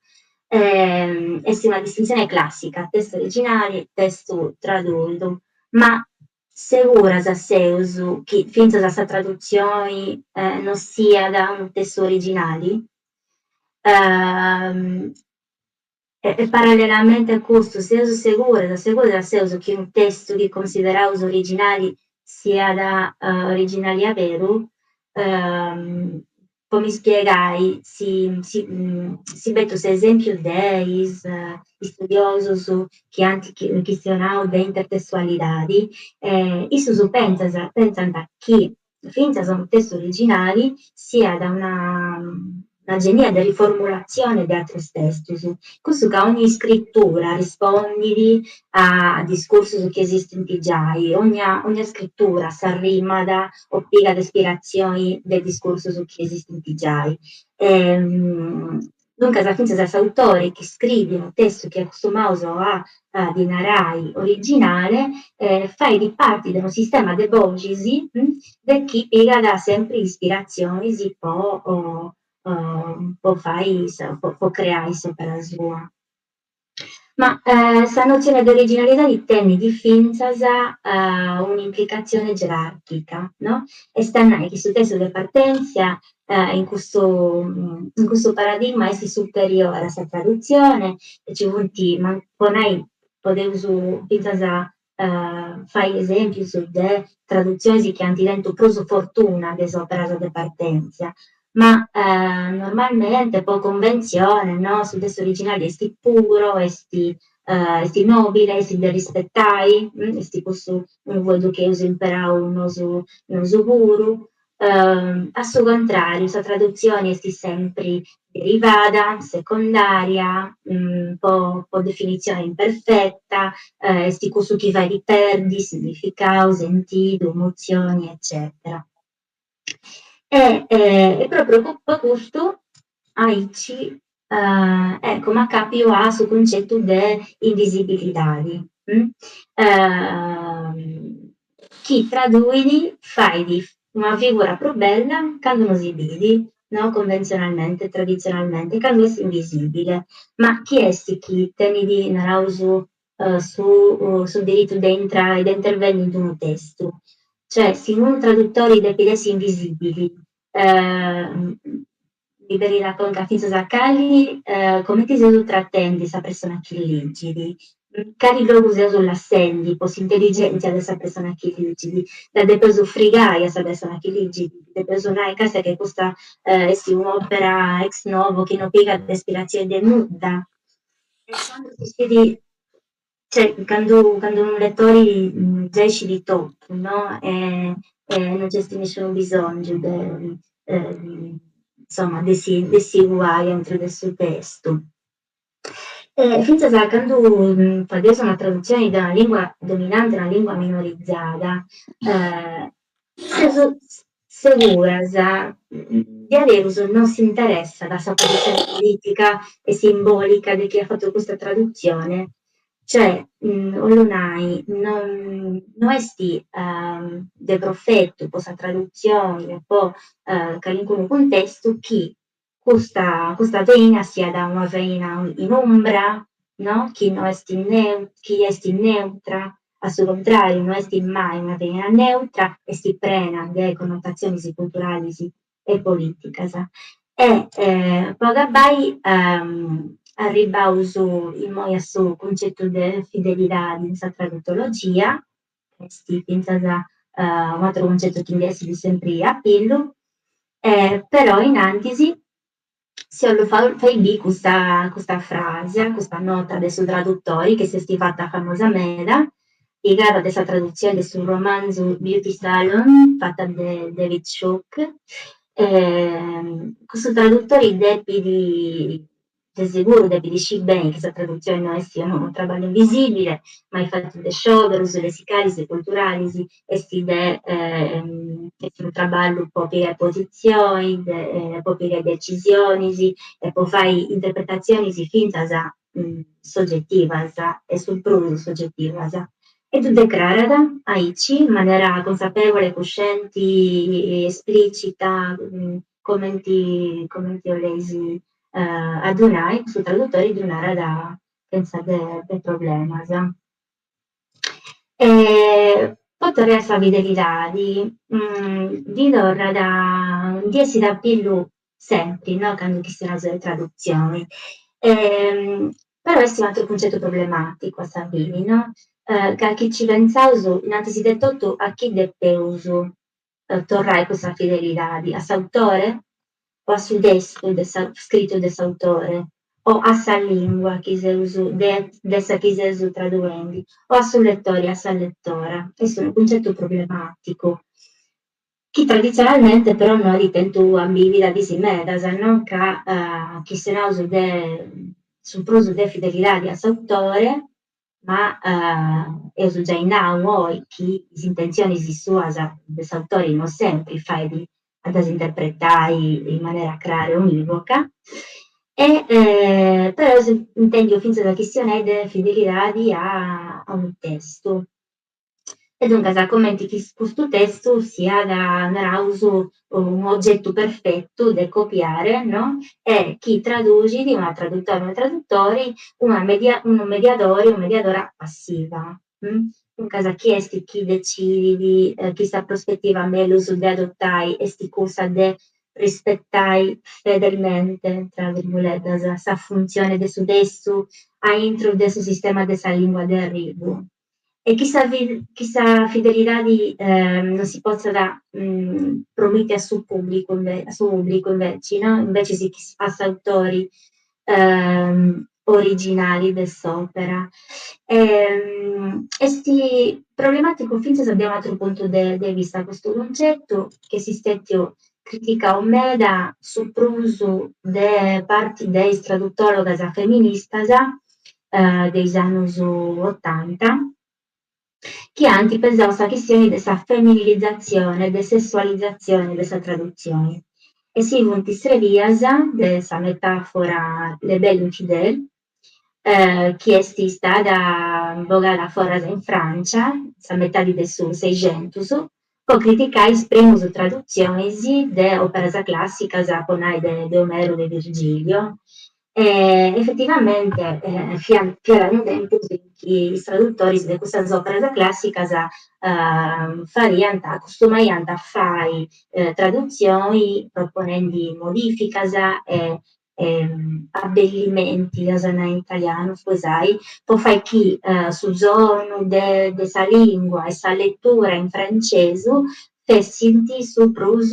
Est una distintzione clàssica, testu originali, testu traduidu, ma seguras seus chi fintzas sa tradutzioni no siat unu testu originali? E parallelamente a custu, seus seguras, seguras seus chi unu testu chi consideraus originali siat originali a beru? Po mi spiegai, si si si betu s'esempiu de is istudiosus chi ant chistionau de intertestualidadi, issus pentzant pentzant chi fintzas unu testu originali siat una una genia de riformulatzione de atrus testus, cussu ca ogni iscritura rispondit a discursus chi esistint giai, ogna ogna scritura s'arrimat o pigat ispiratzioni de discursus chi esistint giai. Duncas fintzas s'autori chi scriit unu testu chi acostumaus a ddi narai originale, fait parti de unu sistema de boxis de chi pigat sempri ispiratzionis po po fai po creai s'opera sua. Ma sa notzione de originalidadi tenit fintzas un'implicatzione geràrchica, no? Est a nai chi su testu de partèntzia in custu in custu paradigma est superiore a sa tradutzione e ci funt, po nai, podeus fintzas fai esèmpius de tradutzionis chi ant tentu prus fortuna de is òperas de partèntzia, ma normalmente po conventzione no su testu originali est puro, est est nobile, est de rispetai, est cussu unu fueddu chi eus imperau nosu nosu puru, A su contràriu, sa tradutzioni est sempri derivada, secondària, po po definitzioni imperfeta, est cussu chi fait perdi significau, sentidu, emotzioni, eccètera. E e pròpriu po custu, aici, ecco, m'acapiu a su cuncettu de invisibilidadi, chi traduit fait una figura prus bella candu no si bidi, no, conventzionalmente, traditzionalmente, candu est invisibile, ma chi est chi tenit, naraus, su su diritu de intrai, de intervenni in unu testu, cioè si unu tradutori depit essi invisibili, mi benit a conca fintzas a cali, comenti seus tratendi sa persona chi ligit, cali logu seus lassendi po s'intelligèntzia de sa persona chi ligit, dda depeus frigai a sa persona chi ligit, depeus nai càstia che custa est un'òpera ex novo chi no pigat ispiratzioni de nudda. E candu si scit, cioè candu candu unu letori giai scit totu, no, e no nc'est nisciunu bisòngiu de insoma de si de si cuai aintru de su testu. E fintzas a candu fadeus una tradutzioni de una lingua dominante a una lingua minorizada, seus seguras, diaderus non s'interessat sa positzione politica e simbolica de chi at fatu custa tradutzione, cioè, 'ollu nai, non no est de profetu po sa tradutzioni o po calincunu cuntestu chi. custa custa faina siat una faina in umbra, no, chi no est chi est neutra, a su contrariu no est mai una faina neutra, est prena de connotatzionis culturalis e polìticas. E po agabai arribbaus immoi a su cuncettu de fidelidadi in sa tradutologia, est fintzas un'ateru cuncettu chi ndi essit sempri a pillu, però in antis si 'ollu fai biri custa custa fràsia, custa nota de su tradutori chi s'est fata famosa meda, pigada de sa tradutzioni de su romanzu Beauty Salon fata de David Shook. Custu tradutori depit De seguru depit sciri beni chi sa tradutzioni no est unu traballu invisìbile, ma est fatu de scioberus lessicalis e culturalis, est de est unu traballu po pigai positzioni, po pigai decisionis e po fai interpretatzionis fintzas sogetivas e su prus sogetivas. E ddu decrarat aici, in manera consapevole, cuscienti, esplìcita, Comenti comenti 'oleis a ddu nai, su tradutori ddu narat chentza de problemas. E po torrai a sa fidelidadi, ndi torrat, ndi essit a pillu sempri, no, candu chistionaus de tradutzioni, però est un'ateru cuncettu problematicu a sa fini, no, ca chi ci pentzaus, innantis de totu a chi depeus torrai custa fidelidadi, a s'autore o a su testu de sa scritu de s'autore o a sa lingua chi seus de de sa chi seus traduendi o a su letori, a sa letora. Est unu cuncettu problematicu chi traditzionalmente però no at tentu ambiguidadis medas, no, ca chistionaus de su prus de fidelidadi a s'autore ma eus giai nau oi chi is intentzionis suas de s'autori no sempri fait a ddas interpretai in manera crara e univoca, e però eus intendiu fintzas chistionai de fidelidadi a unu testu. E duncas comenti chi custu testu siat, naraus, unu ogetu perfetu de copiare, no? E chi traduxit, una tradutora, unu tradutori, una media unu mediadori o mediadora passiva. Duncas chi est chi decidit chi sa prospetiva mellus de adotai est cussa de rispetai fedelmente, tra virguleddas, sa funtzione de su testu aintru de su sistema de sa lingua de arribu. E chi sa chi sa fidelidadi non si potzat promiti a su pubblicu a su pubblicu inveci no, invecis chi a s'autori originali de s'opera. Est problematicu fintzas de un'atru puntu de de vista custu cuncetu, chi est stetiu criticau meda su prus de parti de is tradutologas feministas de is annus otanta, chi ant pesau sa chistioni de sa feminilizatzione e de sessualizatzione de sa tradutzioni e si funt srebias de sa metàfora Les Belles Infidèles, chi est istada bogada a foras in Frància in sa metadi de su Seixentus po criticai is primus tradutzionis de òperas clàssicas, po nai de Omero, de Virgilio, E efetivamente fiat fiat unu tempus in chi is tradutoris de custas òperas clàssicas fadiant, acostumaiant a fai tradutzioni proponendi modìficas e abbellimenti, eus a nai in italianu, scusai, po fai chi su sonu de de sa lìngua e sa letura in francesu fessint su prus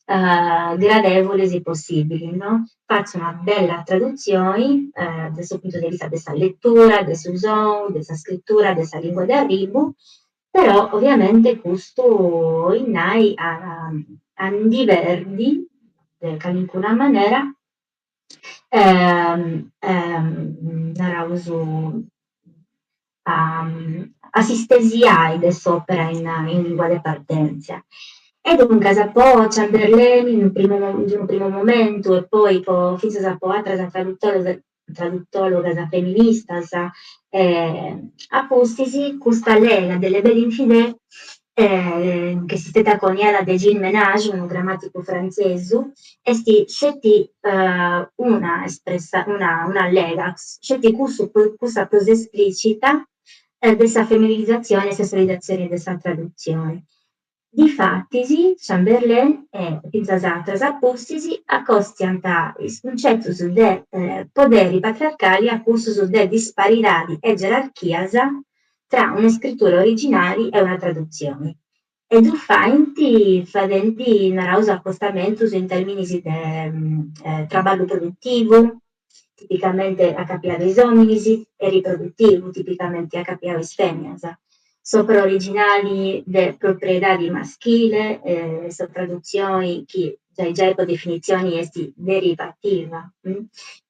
gradèvolis possìbilis, no? Fatzu una bella tradutzioni de su puntu de vista de sa letura, de su sonu, de sa scritura, de sa lìngua de arribu, però oviamente custu 'olit nai a a ndi perdi de calincuna manera naraus a si stesiai de s'òpera in lìngua de partèntzia. E duncas po Chamberlain in unu primu in unu primu momentu e poi po fintzas po àteras tradutòlogas feministas a pustis custa lega de Les Belles Infidèles. Chi est stètia coniada de Jean Menage, unu gramàticu frantzesu, est sceti una espressa una allega, sceti cussu cussa prus esplìcita de sa feminilizatzioni e sessualizatzioni de sa tradutzioni. Difatis, Chamberlain e fintzas àteras a pustis acòstiant is cuncetus de poderi patriarcali a cussus de disparidadi e gerarchias tra una scritura originali e una tradutzioni, e ddu faint fadendi, naraus, acostamentus in tèrminis de traballu produtivu, tipicamente acapiadu a is òminis, e riprodutivu, tipicamente acapiadu a is fèminas, s'òpera originali de propriedadi maschile, sa tradutzioni chi giai giai po definitzioni est derivativa,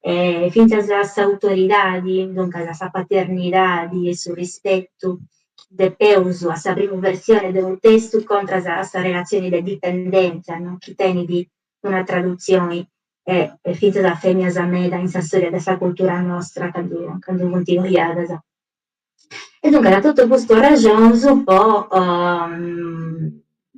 e fintzas s'autoridadi, duncas sa paternidadi e su rispetu chi depeus a sa primu versioni de unu testu contras a sa relatzioni de dipendèntzia no chi tenit una tradutzioni e fintzas a fèminas meda in sa storia de sa cultura nostra candu candu funt coiadas. E duncas totu custus arraxonus po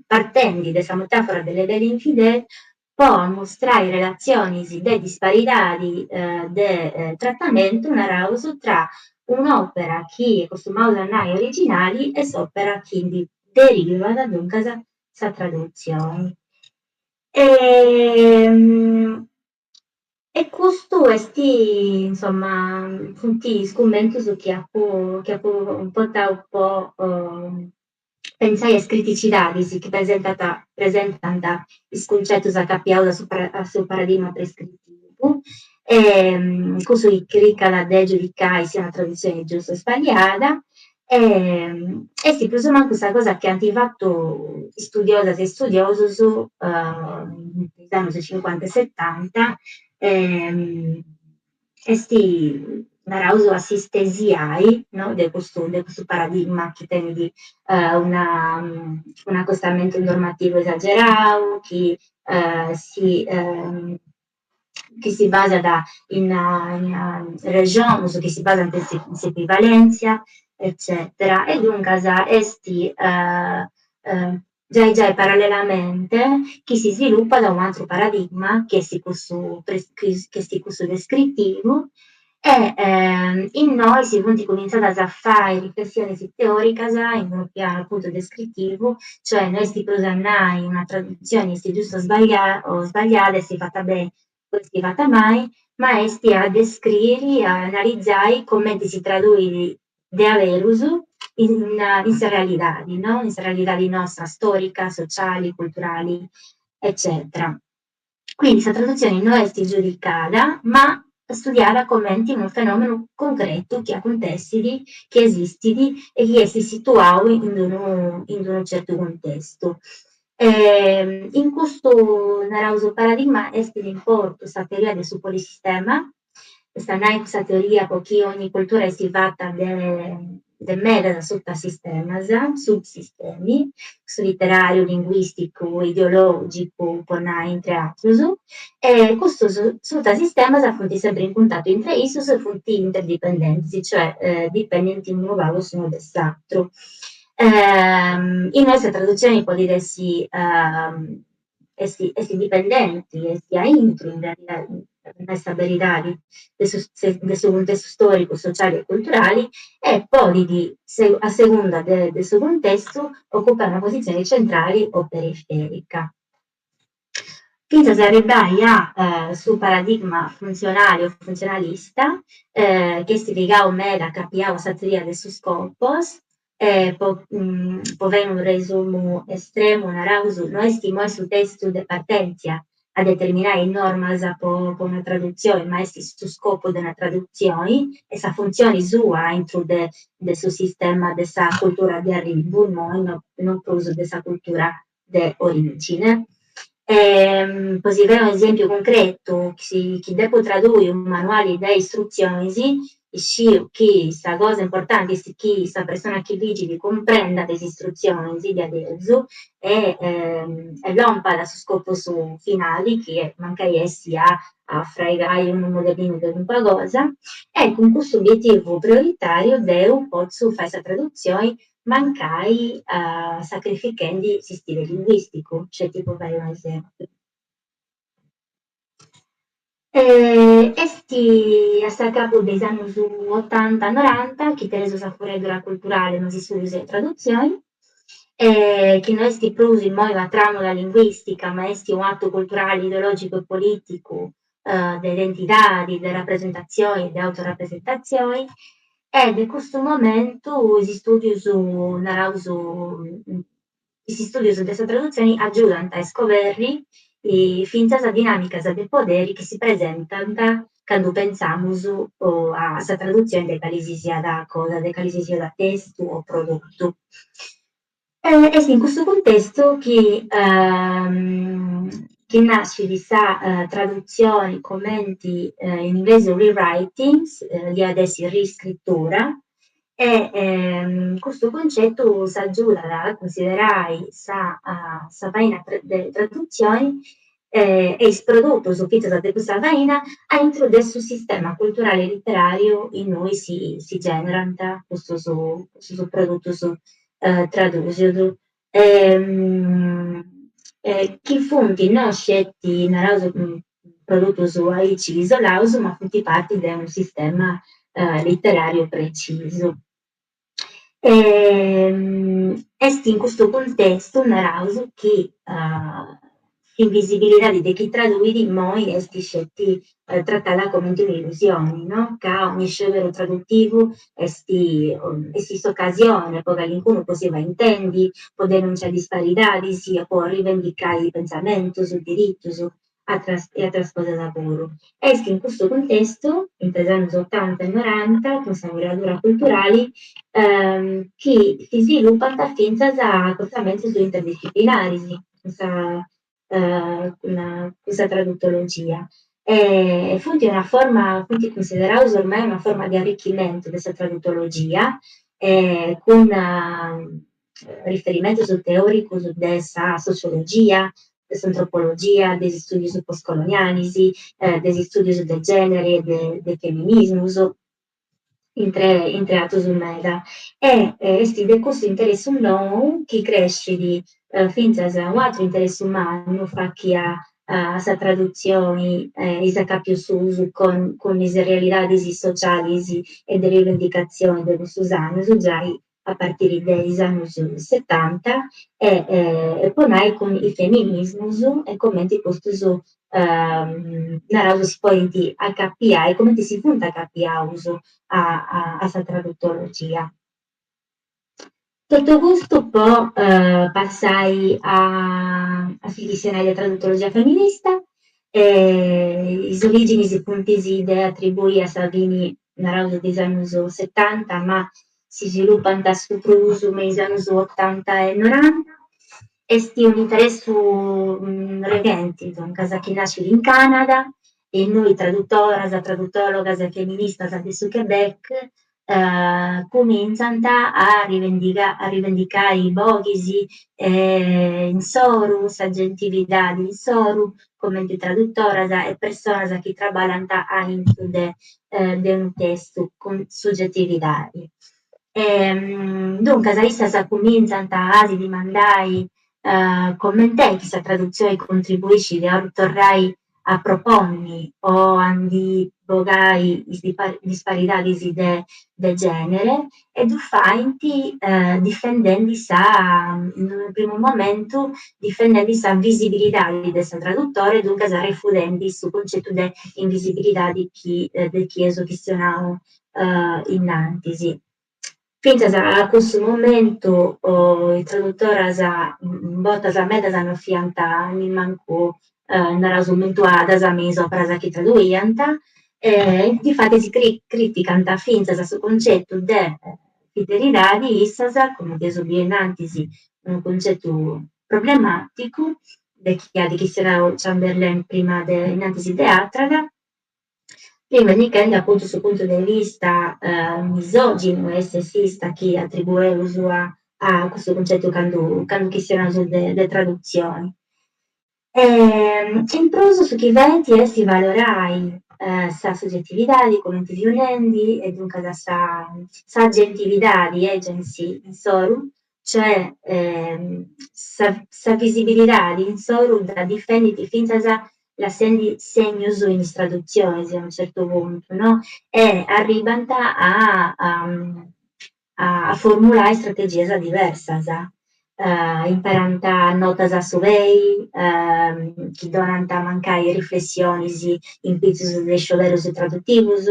partendi de sa metafora de Le Belle Infidèle po ammustrai relatzionis de disparidadi de tratamentu, naraus, tra un'òpera chi costumaus a nai originali e s'òpera chi ndi derivat, duncas, sa tradutzioni. E custu est, insoma, funt is cummentus chi apu chi apu portau po pentzai a is criticidadis chi presentant presentant is cuncetus acapiaus a su a su paradigma prescritivu e cussu chi cricat de giudicai si una tradutzioni est giusta o sballiada E est prus o mancu sa cosa chi ant fatu istudiosas e istudiosos in is annus cincuanta e setanta, est, naraus, a si stesiai, no, de custu de custu paradigma chi tenit una un'acostamentu normativu esagerau, chi si chi si basat in rexonus chi si basant in s'equivalèntzia, eccètera. E duncas est giai giai parallelamente chi si svilupat un'atru paradigma chi est cussu chi est cussu descritivu E innoi si funt cumintzadas a fai riflessionis teòricas in unu pianu apuntu descritivu, cioè no est prus a nai una tradutzioni est giusta o sbagliada, est fata beni o est fata mali, ma est a descriri, a analizai cumenti si traduit de aberus in in sa realidadi, no, in sa realidadi nostra storica, sociali, culturali, eccètera. Quindi sa tradutzioni no est giudicada, ma studiada comenti unu fenòmenu concretu chi acuntessit, chi esistit e chi est situau in unu in unu certu cuntestu. In custu, naraus, paradigma est de importu sa teoria de su polisistema, est a nai cussa teoria po chi ogni cultura est fata de de medas sutasistemas, subsistemi, su literàriu, linguìsticu, ideològicu, po nai intre atrus, e custus sutasistemas funt sempri in cuntatu intre issus e funt interdipendentis, cioè dipendint unu pagu s'unu de s'atru. Innoi sa tradutzioni podit essi est est dipendenti, est aintru in realidadi, est sa beridadi de su de su cuntestu storicu, sociali e culturali e podit, a segunda de de su cuntestu, ocupai una positzioni centrali o periferica. Fintzas a arribbai a su paradigma funtzionali o funtzionalista, chi est ligau meda, acapiau a sa teoria de su scopos, E po po fai unu resumu estremu naraus, no est imoi su testu de partèntzia a determinai is normas po po una tradutzioni, ma est su scopu de una tradutzioni e sa funtzioni sua aintru de de su sistema de sa cultura de arribu, imoi no non prus de sa cultura de orìgine. Po si fai un'esèmpiu cuncretu, chi chi depu tradui unu manuali de istrutzionis, isciu chi sa cosa importanti est chi sa persona chi ligit cumprendat is istrutzionis diaderus e e lompat a su scopu suu finali chi mancai essi a a fraigai unu modellinu de calincuna cosa e cun custu obietivu prioritariu deu potzu fai sa tradutzioni. mancai sacrifichendi s'istile linguìsticu, sceti po fai un'esèmpiu. Est a s'acabu de is annus otanta noranta chi teneus sa furriadura culturale me is istùdius de tradutzioni, chi no est prus immoi una tràmula linguìstica, ma est un'atu culturali, ideològicu e polìticu de identidadi, de rapresentatzioni, de autorrapresentatzioni, e de custu momentu is istùdius, naraus, is istùdius de sa tradutzioni agiudant a iscoberri fintzas dinàmicas de poderi chi si presentant candu pentzamus a sa tradutzioni de cali si siat cosa, de cali si siat testu o produtu. Est in custu cuntestu chi chi nascit sa tradutzioni comenti in inglesu rewriting, diat essi riscritura, e custu cuncetu s'agiudat a cunsiderai sa sa faina de tradutzioni e is produtus fintzas de custa faina a intru de su sistema culturali e literàriu innui si si generant custus custus produtus tradùsius chi funt no sceti naraus produtus aici isolaus ma funt parti de unu sistema literàriu precisu. Est in custu cuntestu, naraus, chi s'invisibilidadi de chi traduit immoi est sceti tratada comenti un'illusioni, no? Ca ogni sceberu tradutivu est est s'ocasioni po calincunu po si fai intendi, po denunciai disparidadis o po rivendicai pentzamentus, diritus atras e atras cosas puru. Est in custu cuntestu, intre is annus otanta e noranta, cun sa furriadura culturali, chi si svilupant fintzas acostamentus interdisciplinaris cun sa cun sa tradutologia e funt una forma, funt cunsideraus ormai una forma de arrichimentu de sa tradutologia cun riferimentus teòricus de sa sociologia, de s'antropologia, de is istùdius postcolonialis, de is istùdius de gènere e de feminismus, intre intre atrus meda. E est de custu interessu nou chi crescit fintzas un'atru interessu mannu faci a a sa tradutzioni e is acapius suus con cun is realidadis socialis e de rivendicatzioni de cussus annus, giai a partiri de is annus setanta e po nai cun is feminismus e comenti custus naraus si podint acapiai, comenti si funt acapiaus a a sa tradutologia. Totu custu po passai a a si chistionai de tradutologia feminista, is originis funt de atribui a sa fini naraus de is annus setanta, ma si svilupant su prus me is annus otanta e noranta, est un'interessu reghenti, duncas, chi nascit in Canada, innui tradutoras, tradutòlogas e feministas de su Quebec cumintzant a a rivendicai is bogis insoru, s'agentividadi insoru comenti tradutoras e personas chi traballant a intru de de unu testu cun sugetividadi. Duncas issas cumintzant a si dimandai coment'est chi sa tradutzioni contribuiscit a torrai a proponni o a ndi bogai is disparidadis de gènere e ddu faint difendendi sa, in unu primu momentu, difendendi sa visibilidadi de sa tradutore, duncas refudendi su cuncetu de invisibilidadi chi de chi eus chistionau innantis. Fintzas a cussu momentu is tradutoras bortas medas no fiant nimancu naraus mentuadas me is òperas chi traduiant e difatis crìticant fintzas su cuncettu de fidelidadi issas, cumenti eus biu innantis, unu cuncettu problemàticu de chi at chistionau Chamberlain prima de innantis de Atraga, rivendichendi apuntu su puntu de vista misòginu e sessista chi atribueus a a custu cuncettu candu candu chistionaus de de tradutzioni. E in prus su chi faint est valorai. sa sogetividadi, cumenti fiu nendi, e duncas sa s'agentividadi, agency, insoru, cioè sa sa visibilidadi insoru dda difendint fintzas lassendi segnus in is tradutzionis a unu certu puntu, no, e arribant a a formulai strategias diversas, imperant notas a su pei, chi donant mancai riflessionis in pitzus de scioberus tradutivus,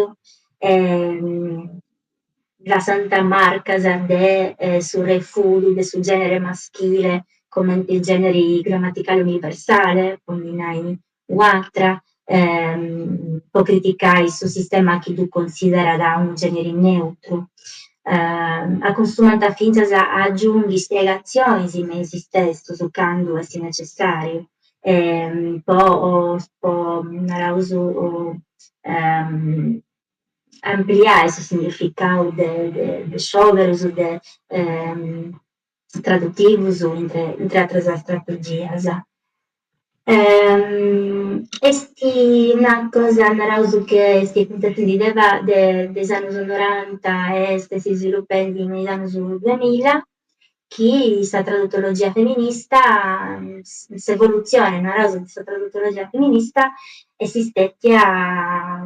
lassant marcas de su refudu de su gènere maschile comente gènere grammaticale universale, po ndi nai u'atra, po criticai su sistema chi ddu considerat unu gènere neutru. Acostumant fintzas a agiunghi spiegatzionis me is testus candu est necessàriu, po po naraus ampliai su significau de de scioberus de tradutivus intre intre atras strategias. Est una cosa, naraus, chi est cuntessendi de de is annus noranta e est si svilupendi me is annus duamilla, chi sa tradutologia feminista, s'evolutzione, naraus, de sa tradutologia feminista est stètia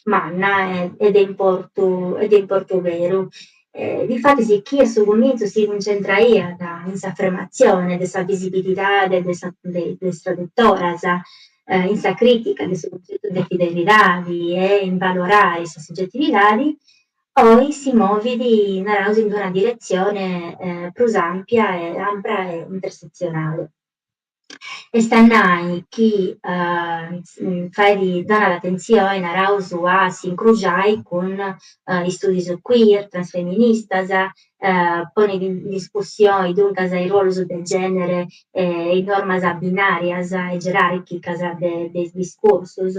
manna e de importu e de importu beru. Difatis chi a su cumintzu si cuncentraiat in s'affermatzione de sa visibilidade de sa de is tradutoras, in sa crìtica de su cuntzetu de fidelidadi e in valorai sa sogetividadi, oi si movit, naraus, in una diretzione prus ampia e ampra e intersetzionale. Est a nai chi fait donat atentzioni, naraus, a s'incruxai cun istùdius queer, transfeministas, ponit in discussioni duncas is ruolus de gènere e is normas binàrias e geràrchicas de is discursus,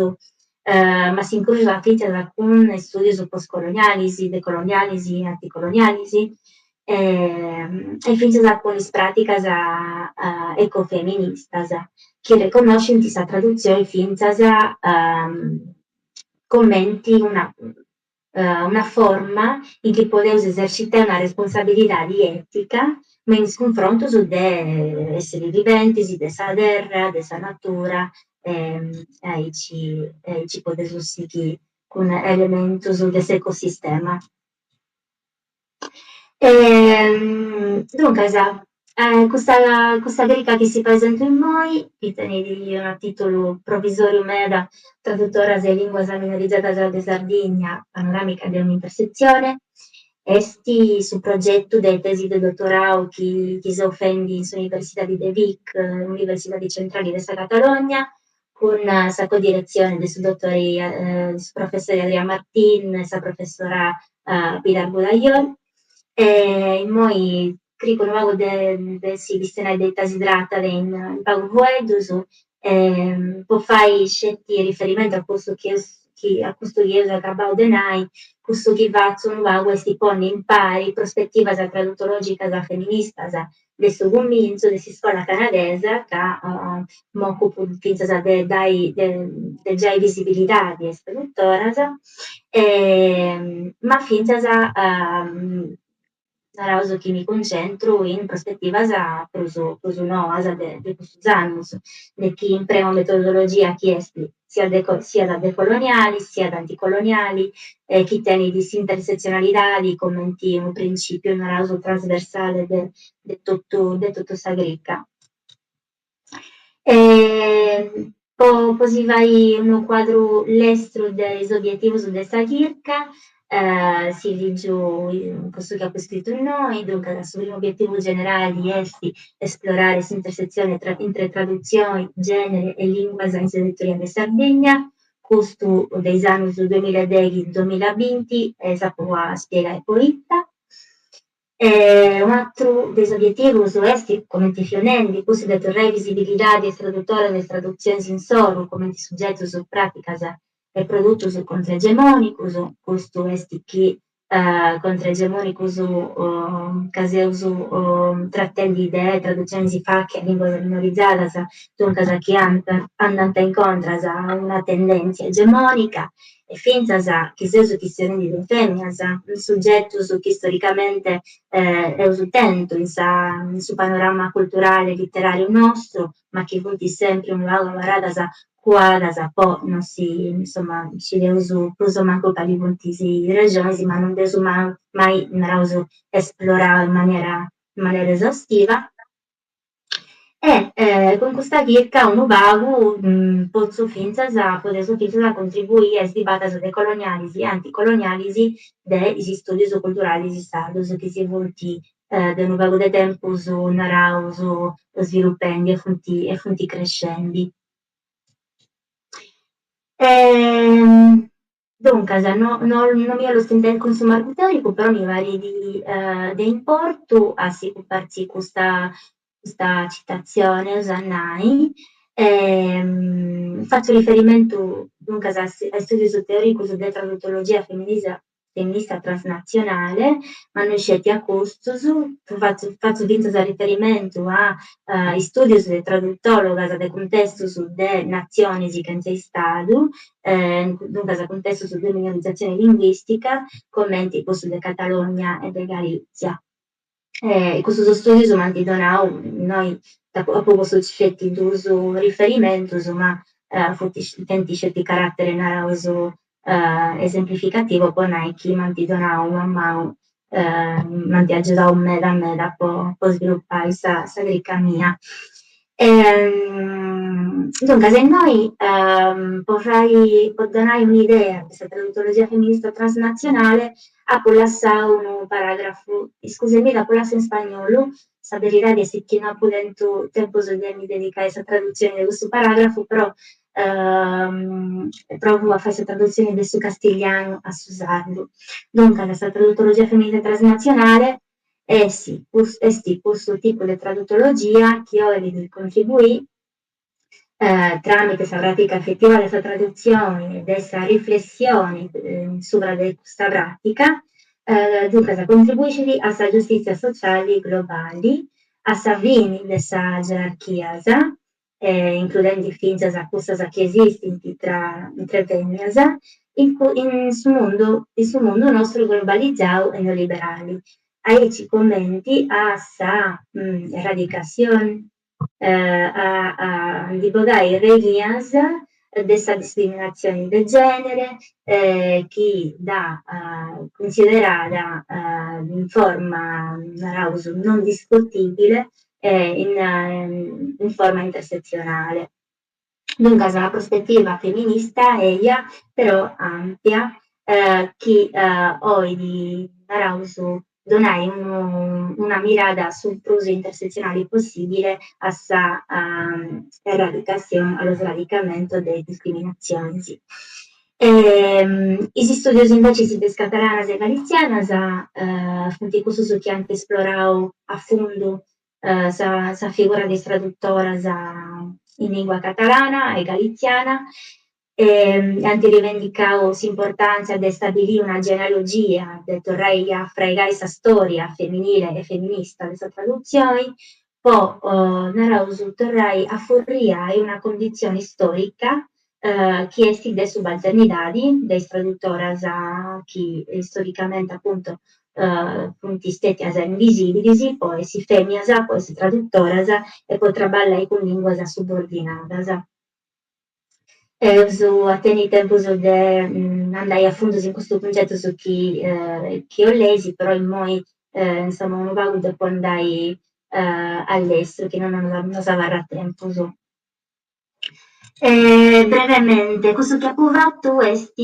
ma s'incruxat fintzas cun istùdius postcolonialis, decolonialis, anticolonialis e fintzas cun is pràticas ecofeministas, chi reconnoscint sa tradutzioni fintzas comenti una una forma in chi podeus esercitai una responsabilidadi ètica me in is cunfrontus de èssiri viventis, de sa terra, de sa natura e aici aici podeus sighiri cun elementus de s'ecosistema. Duncas, custa custa chirca chi si presentu immoi, chi tenit unu tìtulu provisòriu meda, Tradutoras e lìnguas minorizadas de Sardigna, panoràmica de un'intersetzione, est su progetu de tesi de dotorau chi chi seu fendi in s'Universidadi de Vic, Universidadi Centrali de sa Catalogna, cun sa codiretzione de su dotori de su professori Adrià Martín e sa professora Pilar Budayol. E immoi cricu unu pagu de de si chistionai de ita si tratat in pagu fueddus, po fai sceti riferimentu a cussu chi eus chi a custu chi eus acabau de nai, cussu chi fatzu unu pagu est ponni impari prospetivas tradutologicas feministas de su cumintzu de s'iscola canadesa ca m'ocupu fintzas de dai de giai visibilidadi a is tradutoras ma fintzas naraus chi mi cuncentru in prospetivas prus prus noas de custus annus, de chi impreu una metodologia chi est siat siat decoloniali siat anticoloniali e chi tenit s'intersetzionalidadi cumenti unu principiu naraus trasversale de de totu de totu sa crica. Po po si fai unu cuadru lestru de is obietivus de sa chirca si lìgiu cussu chi apu scritu innoi, duncas su primu obietivu generali est esplorare s'intersetzione intre tradutzioni, gènere e lìnguas in s'editoria de Sardigna, custu de is annus duemiladexi duemilabinti e s'apu a spiegai poita. Un'atru de is obietivus est, cumenti fiu nendi, cussu de torrai visibilidadi a is tradutoras e is tradutzionis insoru cumenti sugetus, pràticas e produtus contraegemònicus, custu est chi. Contra-egemònicus ca seus tratendi de tradutzionis faci a lìnguas minorizadas, duncas chi andant in contras a una tendèntzia egemònica e fintzas chi seus chistionendi de fèminas, sugetus chi storicamente eus tentu in sa in su panorama culturale e literàriu nostru, ma chi funt sempri unu pagu abarradas cuadas po no si, insoma, scideus prus o mancu cali funt is rexonis, ma non dd'eus mai, naraus, esplorau in manera in manera esaustiva. E cun custa chirca unu pagu potzu fintzas, podeus fintzas contribuì a is dibatas decolonialis e anticolonialis de is istùdius culturalis sardus chi si funt de unu pagu de tempus, naraus, svilupendi e funt e funt crescendi. Duncas, no no no mi 'ollu stentai cun su marcu teoricu, però mi parit de importu a si cumpartzì custa custa citatzione, eus a nai. Fatzu riferimentu duncas a is studius teoricus de tradutologia feminista femminista transnatzionale, ma no isceti a custus, fatzu fatzu fintzas riferimentu a istùdios de tradutòlogas de cuntestus de natziones chentza istadu, duncas cuntestus de minorizatzione linguìstica, comenti cussu de Catalogna e de Galìtzia. Custus stùdius m'ant donau, innoi apu postu sceti duus riferimentus, ma funt tenint sceti caràtere naraus esemplificativu po nai chi m'ant donau una manu, m'ant agiudau meda meda po po svilupai sa sa crica mia. Duncas innoi po fai po donai un'idea de sa tradutologia feminista transnatzionale apu lassau unu paragrafu, iscusemì dd'apu lassau in spagnolu, sa beridadi est chi no apu tentu tempus de mi dedicai a sa tradutzioni de custu paragrafu, però provu a fai sa tradutzioni de su castiglianu a su sardu. Duncas sa tradutologia feminista transnatzionale est est cussu tipu de tradutologia chi 'olit contribuì tràmite sa pràtica efetiva de sa tradutzioni e de sa riflessioni subra de custa pràtica, duncas contribuiscit a sa giustìtzia sociali globali, a sa fini de sas gerarchias, includendi fintzas cussas chi esistint tra intre fèminas, in in su mundu in su mundu nostru globalizau e neoliberali, aici comenti a sa eradicazion a ndi bogai is raighinas de sa discriminatzioni de gènere chi dda cunsiderat in forma, naraus, non discutìbile e in forma intersetzionale. Duncas una prospetiva feminista eja, però ampia, chi 'olit, naraus, donai unu una mirada su prus intersetzionali possibile a sa eradicazione, a lo sradicamento de is discriminatzionis. Is istùdios invecis de is catalanas e galitzianas funt cussus chi ant esplorau a fundu sa sa figura de is tradutoras in lìngua catalana e galitziana e ant rivendicau s'importàntzia de stabiliri una genealogia, de torrai a fraigai sa stòria feminile e feminista de sa tradutzioni po, naraus, torrai a furriai una conditzioni stòrica chi est de subalternidadi de is tradutoras chi storicamente apuntu funt stètias invisìbilis po essi fèminas, po essi tradutoras e po traballai cun lìnguas subordinadas. Eus a tenni tempus de andai a fundus in custus cuncetus chi chi 'olleis, però immoi insoma unu pagu depu andai a lestru chi no no s'abarrat tempus. Brevemente, cussu chi apu fatu est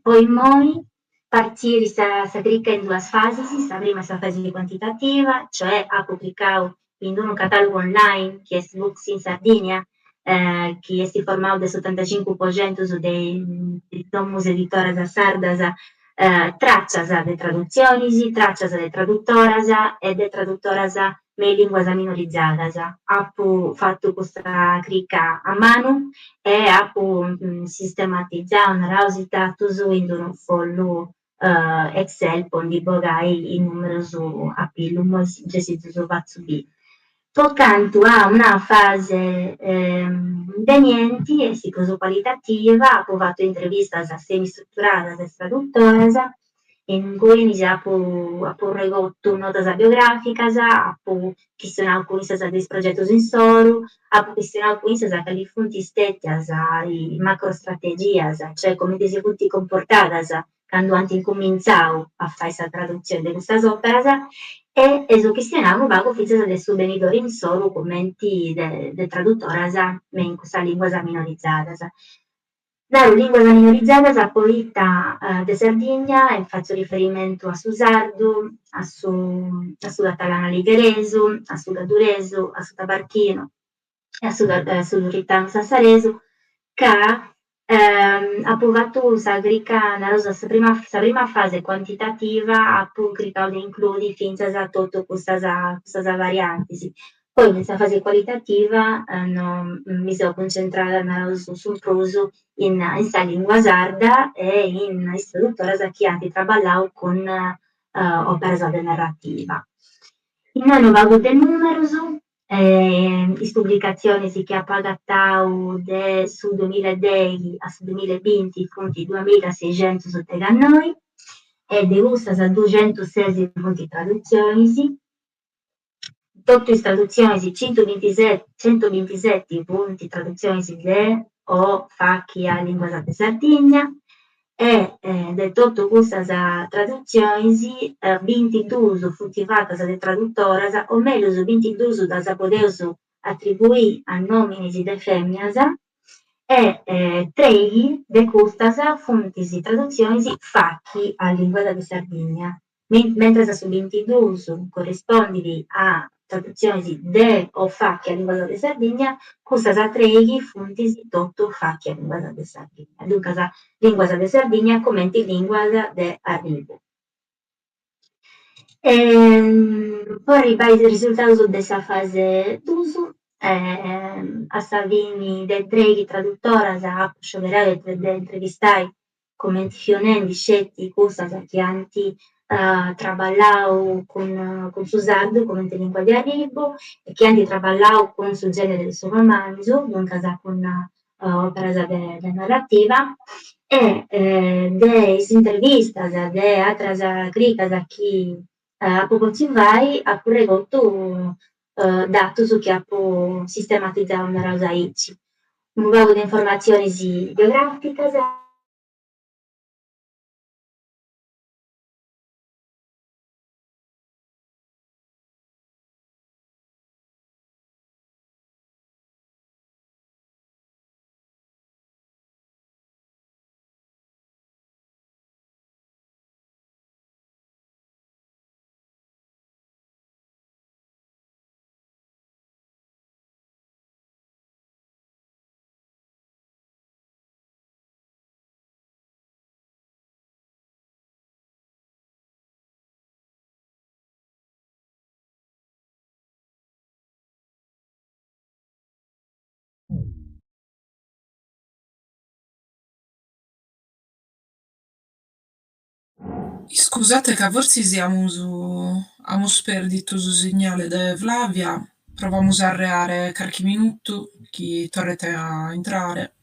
po immoi partziri sa sa crica in duas fasis, sa prima est sa fasi cuantitativa, cioè apu cricau in unu catàlogu online chi est Books in Sardinia, chi est formau de s'otantacincu po centus de is domus editoras sardas, tràcias de tradutzionis, tràcias de tradutoras e de tradutoras me is lìnguas minorizadas. Apu fatu custa crica a manu e apu sistematizau, naraus, is datus in unu follu. Excel po ndi bogai is numerus a pillu, immoi gei si ddus fatzu biri. Po cantu a una fase imbenienti, est prus cualitativa, apu fatu intervistas semistruturadas a is tradutoras, ingunis apu apu regotu notas biogràficas, apu chistionau cun issas de is progetus insoru, apu chistionau cun issas cali funt stètias is macrostrategias, cioè cumenti si funt cumportadas candu ant incumintzau a fai sa tradutzioni de custas òperas e eus chistionau unu pagu fintzas de su benidori insoru cumenti de tradutoras me in custas lìnguas minorizadas. Naru lìnguas minorizadas poita de Sardigna, e fatzu riferimentu a su sardu, a su a su catalanu aligheresu, a su gadduresu, a su tabarchinu e a su a su turritanu sassaresu, ca apu fatu sa crica, naraus, sa prima sa prima fase cuantitativa apu cricau de includi fintzas totu custas custas variantis Poi in sa fase cualitativa no mi seu cuncentrada, naraus, su prus in in sa lingua sarda e in is tradutoras chi ant traballau cun òperas de narrativa. Innoi unu pagu de numerus, is publicatzionis chi apu agatau de su duamilla e dexi a su duamilla e binti funt duamilaseixentus degannoi e de custas duxentus-ses funt tradutzionis. Totu is tradutzionis, centubintiseti centubintiseti funt tradutzionis de o faci a lìnguas de Sardigna e de totu custas tradutzionis bintiduus funt fatas de tradutoras, o mellus bintiduus ddas podeus atribui a nòminis de fèminas e trexi de custas funt tradutzionis faci a lìnguas de Sardigna. Mentras su bintiduus corrispondit a tradutzionis de o faci a lìnguas de Sardigna, custas trexi funt totu faci a lìnguas de Sardigna, duncas lìnguas de Sardigna cumenti lìnguas de arribu. Po arribai a is risultaus de sa fase duus, a sa fini de trexi tradutoras apu scioberau de intervistai cumenti fia nendi sceti cussas chi ant traballau cun cun su sardu cumenti lìngua de arribu e chi ant traballau cun su gènere de su romanzu, duncas cun òperas de de narrativa e de is intervistas de ateras cricas chi apu potziu fai apu regotu datus chi apu sistematizau, naraus aici. Unu pagu de informatzionis biogràficas. Iscusate ca fortzis amus amus pèrdidu su signale de Flavia, provamus a arreare carchi minutu chi torret a intrare.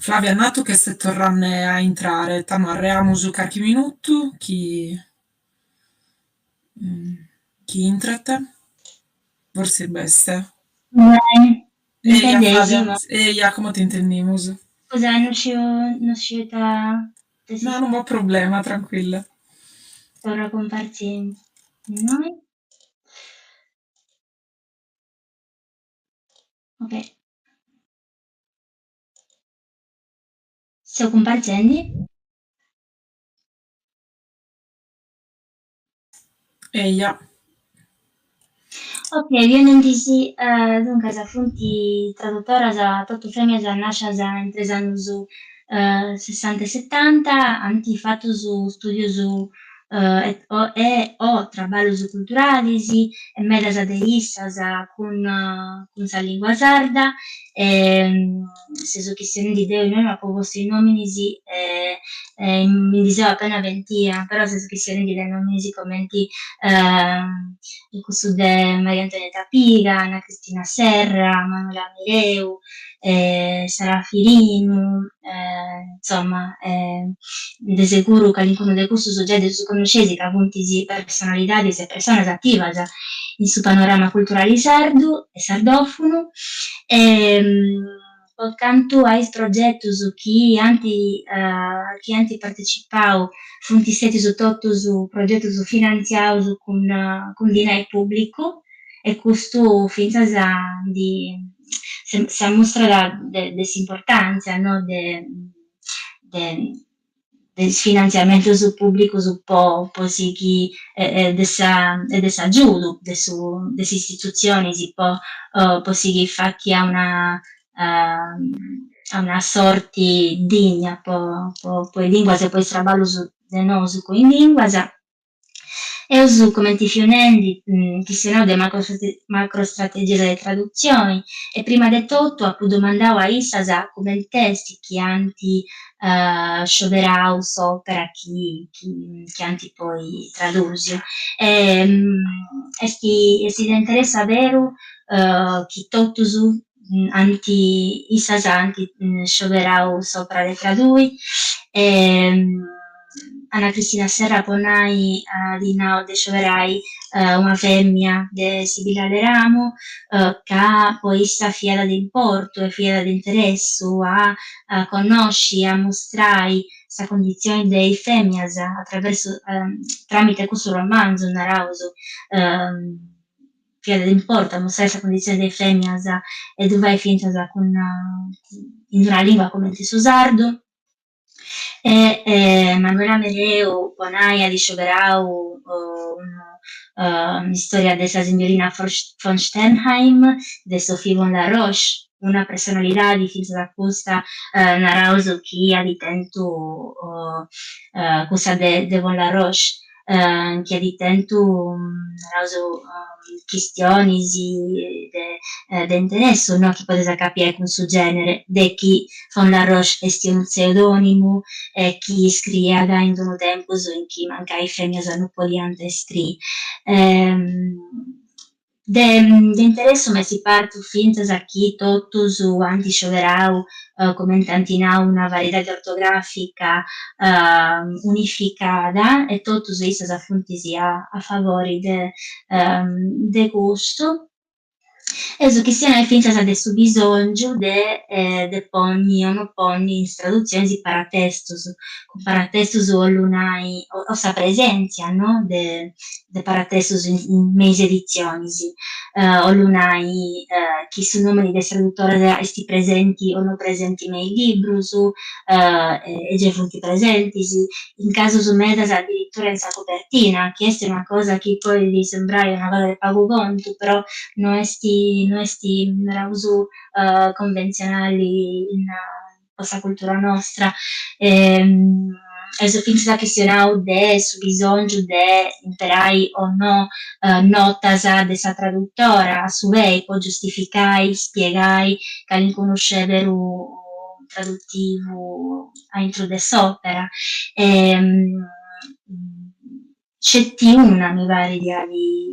Flavia at natu chi est torrende a intrare, tando arreamus carchi minutu chi chi intret, forsis b'est. Eja Flavia, eja como t'intendimus. Scusa, no sciu no sciu ita No, non b'at problema, tranquilla. Torro a cumpartziri innoi. Ok. Seu cumpartzendi. Eja. Ok, fio duncas funt tradutoras totu feminas nascias intre is annus sessanta e setanta, ant fatu studius e o traballus culturalis e medas de issas cun cun sa lingua sarda e seus chistionendi deu innoi no apu postu is nominis e mi ndi seu apena pentia, però seus chistionendi de nominis cumenti cussu de Maria Antonietta Piga, Anna Cristina Serra, Manuela Mereu, Sara Firinu, insoma, de seguru calincunu de cussus giai ddus connosceis ca funt personalidadis e personas ativas in su panorama culturali sardu e sardòfunu. Po cantu a is progetus chi ant chi ant partecipau funt stètius totus progetus finantziaus cun cun dinai pùblicu e custu fintzas ndi s'ammustrat de de s'importàntzia no de de de is finantziamentus pùblicus po po sighi e de sa e de s'agiudu de su de is istitutzionis po po sighi fachi a una a una sorti digna po po is lìnguas e po is traballus de nosu cun is lìnguas. Eus, cumenti fio nendi, chistionau de macrostrategias de tradutzioni e prima de totu apu domandau a issas cument'est chi ant scioberau s'òpera chi chi ant poi tradùsiu. Est est de interessu aberu chi totus ant issas ant scioberau s'òpera de tradui e Anna Cristina Serra po nai at nau de scioberai una fèmina de Sibilla Aleramo ca po issa fiat de importu e fiat de interessu a connosci e a mustrai sa conditzioni de is fèminas atraversu tramite cussu romanzu naraus fiat de importu a mustrai sa conditzioni de is fèminas e ddu fait fintzas cun in una lingua cumenti su sardu. E Manuela Mereu po nai at scioberau un'istoria de sa signorina von Sternheim de Sophie von La Roche, una personalidadi fintzas custa naraus chi at tentu cussa de von La Roche chi at tentu, naraus, chistionis de interessu, no, chi podes acapiai cun su genere, de chi von La Roche est unu pseudonimu e chi iscriiat in unu tempus in chi mancai is feminas no podiant iscriri. De de interessu m'est partu fintzas chi totus ant scioberau, comente ant nau, una variedadi ortografica unificada e totus issas funt a favori de de custu. Eus chistionau fintzas de su bisòngiu de de ponni o no ponni in is tradutzionis paratestus, cun paratestus 'ollu nai o sa presèntzia no de de paratestus in me is editzionis, 'ollu nai chi su nòmini de is tradutoras est presenti o no presenti me is librus, e gei funt presentis, in casus medas adiritura in sa copertina, chi est una cosa chi podit sembrai una cosa de pagu contu, però no est no est naraus conventzionali in po sa cultura nostra. Eus fintzas chistionau de su bisòngiu de imperai o no notas de sa tradutora a su pei po giustificai, spiegai calincunu sceberu tradutivu aintru de s'òpera. Sceti una mi parit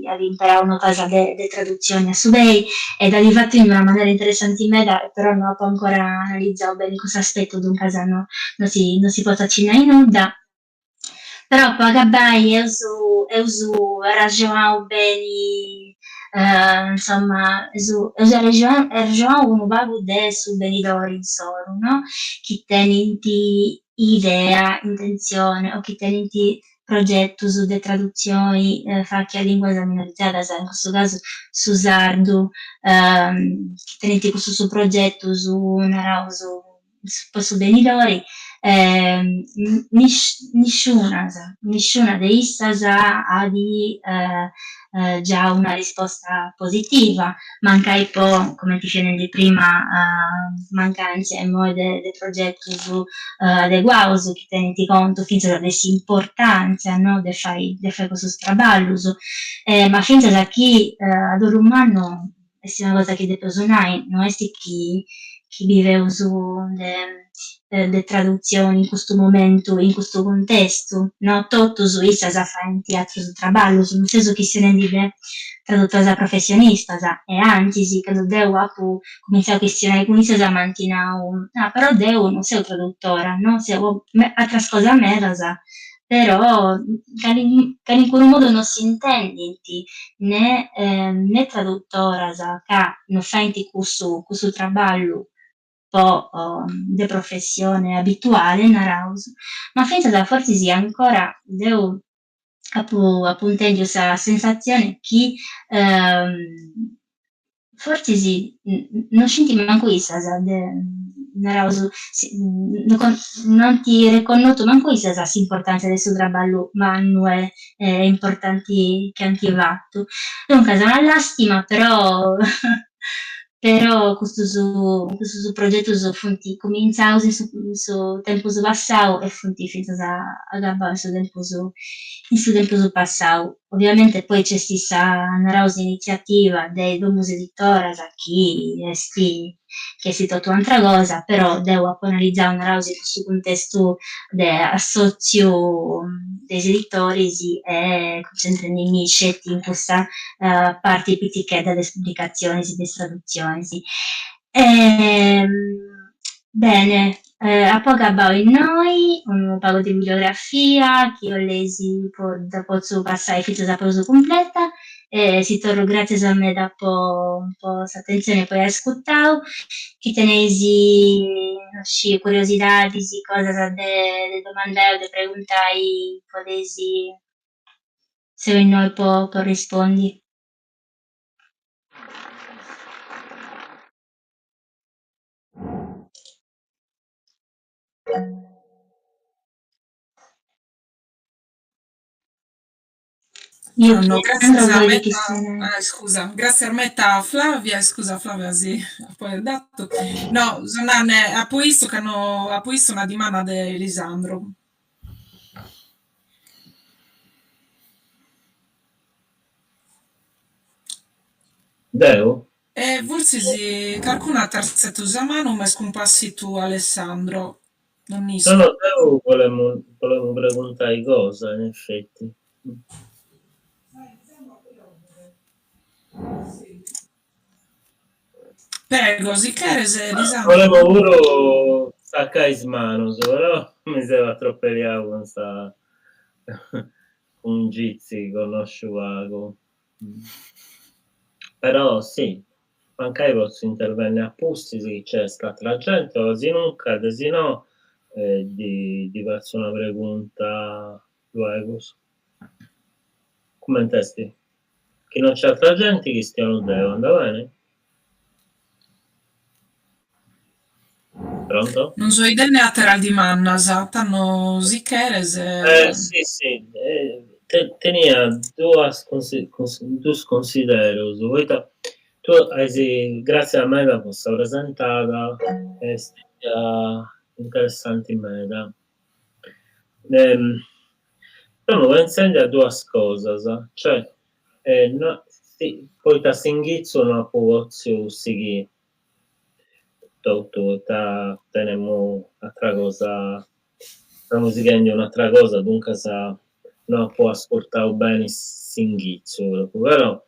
at imperau notas de tradutzioni a su pei e dd'at fatu in una manera interessanti meda, però no apu ancora analizau beni custu aspetu, duncas no no si no si potzu acinnai nudda. Però po agabai eus eus arraxonau beni, insoma, eus eus arraxonau unu pagu de su benidori insoru, no, chi tenint idea, intentzione o chi tenint progetus de tradutzioni faci a lìnguas minorizadas, in custu casu su sardu, chi tenint custus progetus, naraus, po su benidori. Nisciunas, nisciuna de issas at giau una risposta positiva, mancai po, cumenti fia nendi prima, mancantzia immoi de progetus adeguaus chi tenint contu fintzas de s'importantzia no de fai de fai custus traballus, ma fintzas chi a dolu mannu est una cosa chi depeus nai, no est chi chi biveus de de tradutzioni in custu momentu, in custu cuntestu, no totus issas faint atrus traballus, no seus chistionendi de tradutoras professionistas e antzis, candu deu apu cumintzau a chistionai cun issas m'ant nau, ah però deu no seu tradutora, no, seu atras cosas medas, però in calincunu modu no s'intendint ne ne tradutoras ca no faint cussu cussu traballu po de professione abituale, naraus, ma fintzas fortzis ancora deu apu apu intendiu sa sensatzione chi fortzis no scint mancu issas de naraus no ant reconnotu mancu issas s'importantzia de su traballu mannu e importanti chi ant fatu. Duncas una lastima però però custus custus progetus funt cumintzaus in su in su tempus passau e funt fintzas agabaus in su tempus in su tempus passau. Ovviamente poi nc'est sa, naraus, initziativa de is domus editoras chi est chi est totu un'atra cosa, però deu apu analizau, naraus, in cussu cuntestu de assòtziu de is editoris e cuncentrendimì sceti in cussa parti pitichedda de is publicatzionis e de is tradutzionis. Bene, apu agabau innoi unu pagu de bibliografia, chi 'oleis dda potzu passai fintzas prus cumpleta E si torru gràtzias meda po po s'atentzioni po ai ascurtau. Chi teneis, no sciu, curiosidadis, cosas de de domandai o de preguntai, podeis, seu innoi po po arrespondi. Io no, grazie a meta, ah, scusa, grazie a meta Flavia, scusa Flavia si apo dato. No, sonane apo isto ca no apo isto una dimanda de Elisandro. Deo? E fortzis carcunu at artziatu sa manu ma est cumpassitu Alessandro. Non No, no, deu bolemu, bolemu preguntai cosa, in effetti. Prego, si cheres, Elisandro. Bolemu puru tzacai is manus, però mi seu atropeliau cun sa cun Jitsi chi connosciu pagu. Però sì, mancai potzu intervenni a pustis chi nc'est atra genti o asinunca, desinò ddi ddi fatzu una pregunta luegus. Cument'est? Chi non nc'est atra genti chistionu deu, andat beni? Pronto? Non so 'idende àteras dimandas, tando si cheres. Eh, sì, sì, tenia duas duus considerus, poita tu as, gratzias meda po sa presentada, est interessanti meda. Femu pentzendi a duas cosas, cioè, no, poita a s'inghitzu no apu potziu sighì totu poita tenemu atra cosa, femu sighendi un'atra cosa, duncas no apu ascurtau beni s'inghitzu propriu, però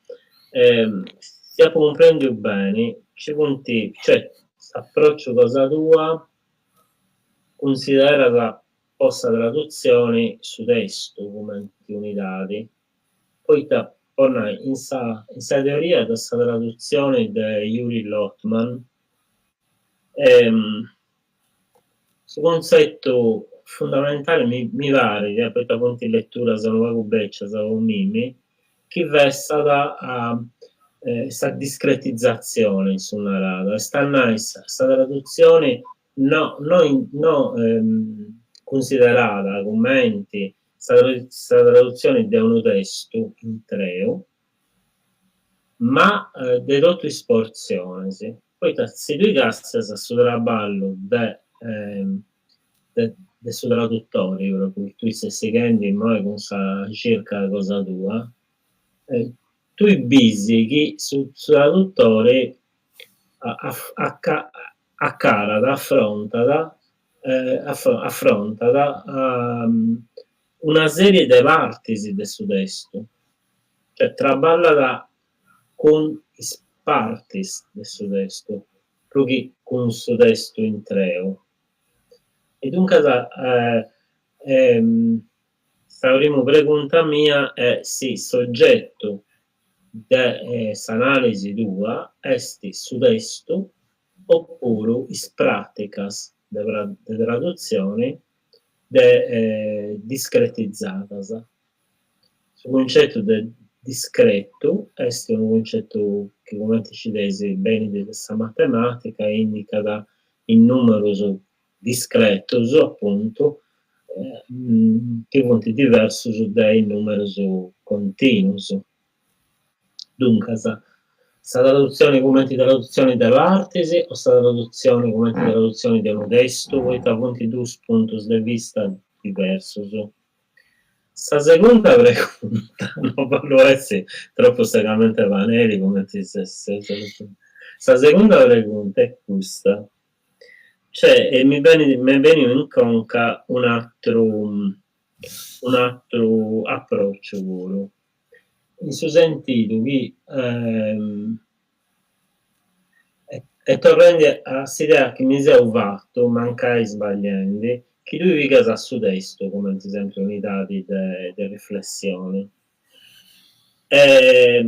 si apu cumprendiu beni nci funt, cioè s'aprociu cosa tua cunsiderat po sa tradutzioni su testu cumenti unidadi, poita, po nai, in sa in sa teoria de sa tradutzioni de Juri Lotman, su cuntzetu fundamentali mi mi parit, poita funt leturas unu pagu becias po mimi, chi fessat a sa discretizatzioni, issu narat, est a nai sa tradutzioni. No no no cunsiderada cumenti sa sa tradutzioni de unu testu intreu, ma de totu is portzionis, poita si tui castias su traballu de de su tradutori propriu chi tui ses sighendi immoi cun sa circa cosa tua, tui bis chi su tradutori acarat, afrontat, afrontat una serie de partis de su testu, cioè traballat cun is partis de su testu prus chi cun su testu intreu. E duncas sa primu pregunta mia est si s'ogetu de s'analisi tua est su testu opuru is pràticas de de tradutzioni de discretizadas. Su cuncetu de discretu est unu cuncetu chi, cumenti scideis, benit de sa matematica e indicat is numerus discretus, apuntu, chi funt diversus de is numerus continus. Duncas, sa tradutzioni cumenti tradutzioni de partis o sa tradutzioni cumenti tradutzioni de unu testu, poita funt duus puntus de vista diversus. Sa segunda pregunta, no bollu essi tropu segamente paneri cumenti seus, sa segunda pregunta est custa, cioè e mi benit m'est beniu in conca un'atru un'atru aprociu puru, in su sentidu chi e torrendi a s'idea chi mi seu fatu, mancai sbagliendi, chi tui pigas a su testu cumenti sempri unidadi de de riflessioni. E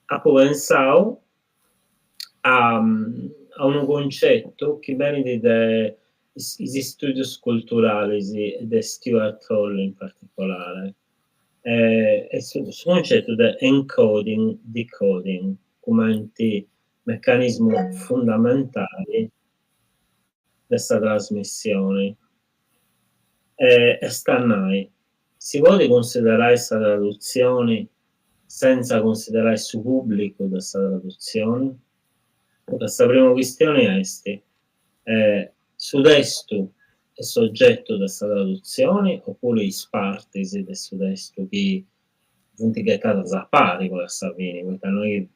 apu pensau a a unu cuncetu chi benit de is istudius culturalis e de Stuart Hall in particolare, est su cuncetu de encoding decoding cumenti mecanismu fundamentali de sa trasmissioni. Est a nai, si podit cunsiderai sa tradutzioni sentza cunsiderai su pùblicu de sa tradutzioni? Duncas sa primu chistioni est, su testu est s'ogetu de sa tradutzioni opuru is partis de su testu chi funt ghetadas a pari poi a sa fini, poita no est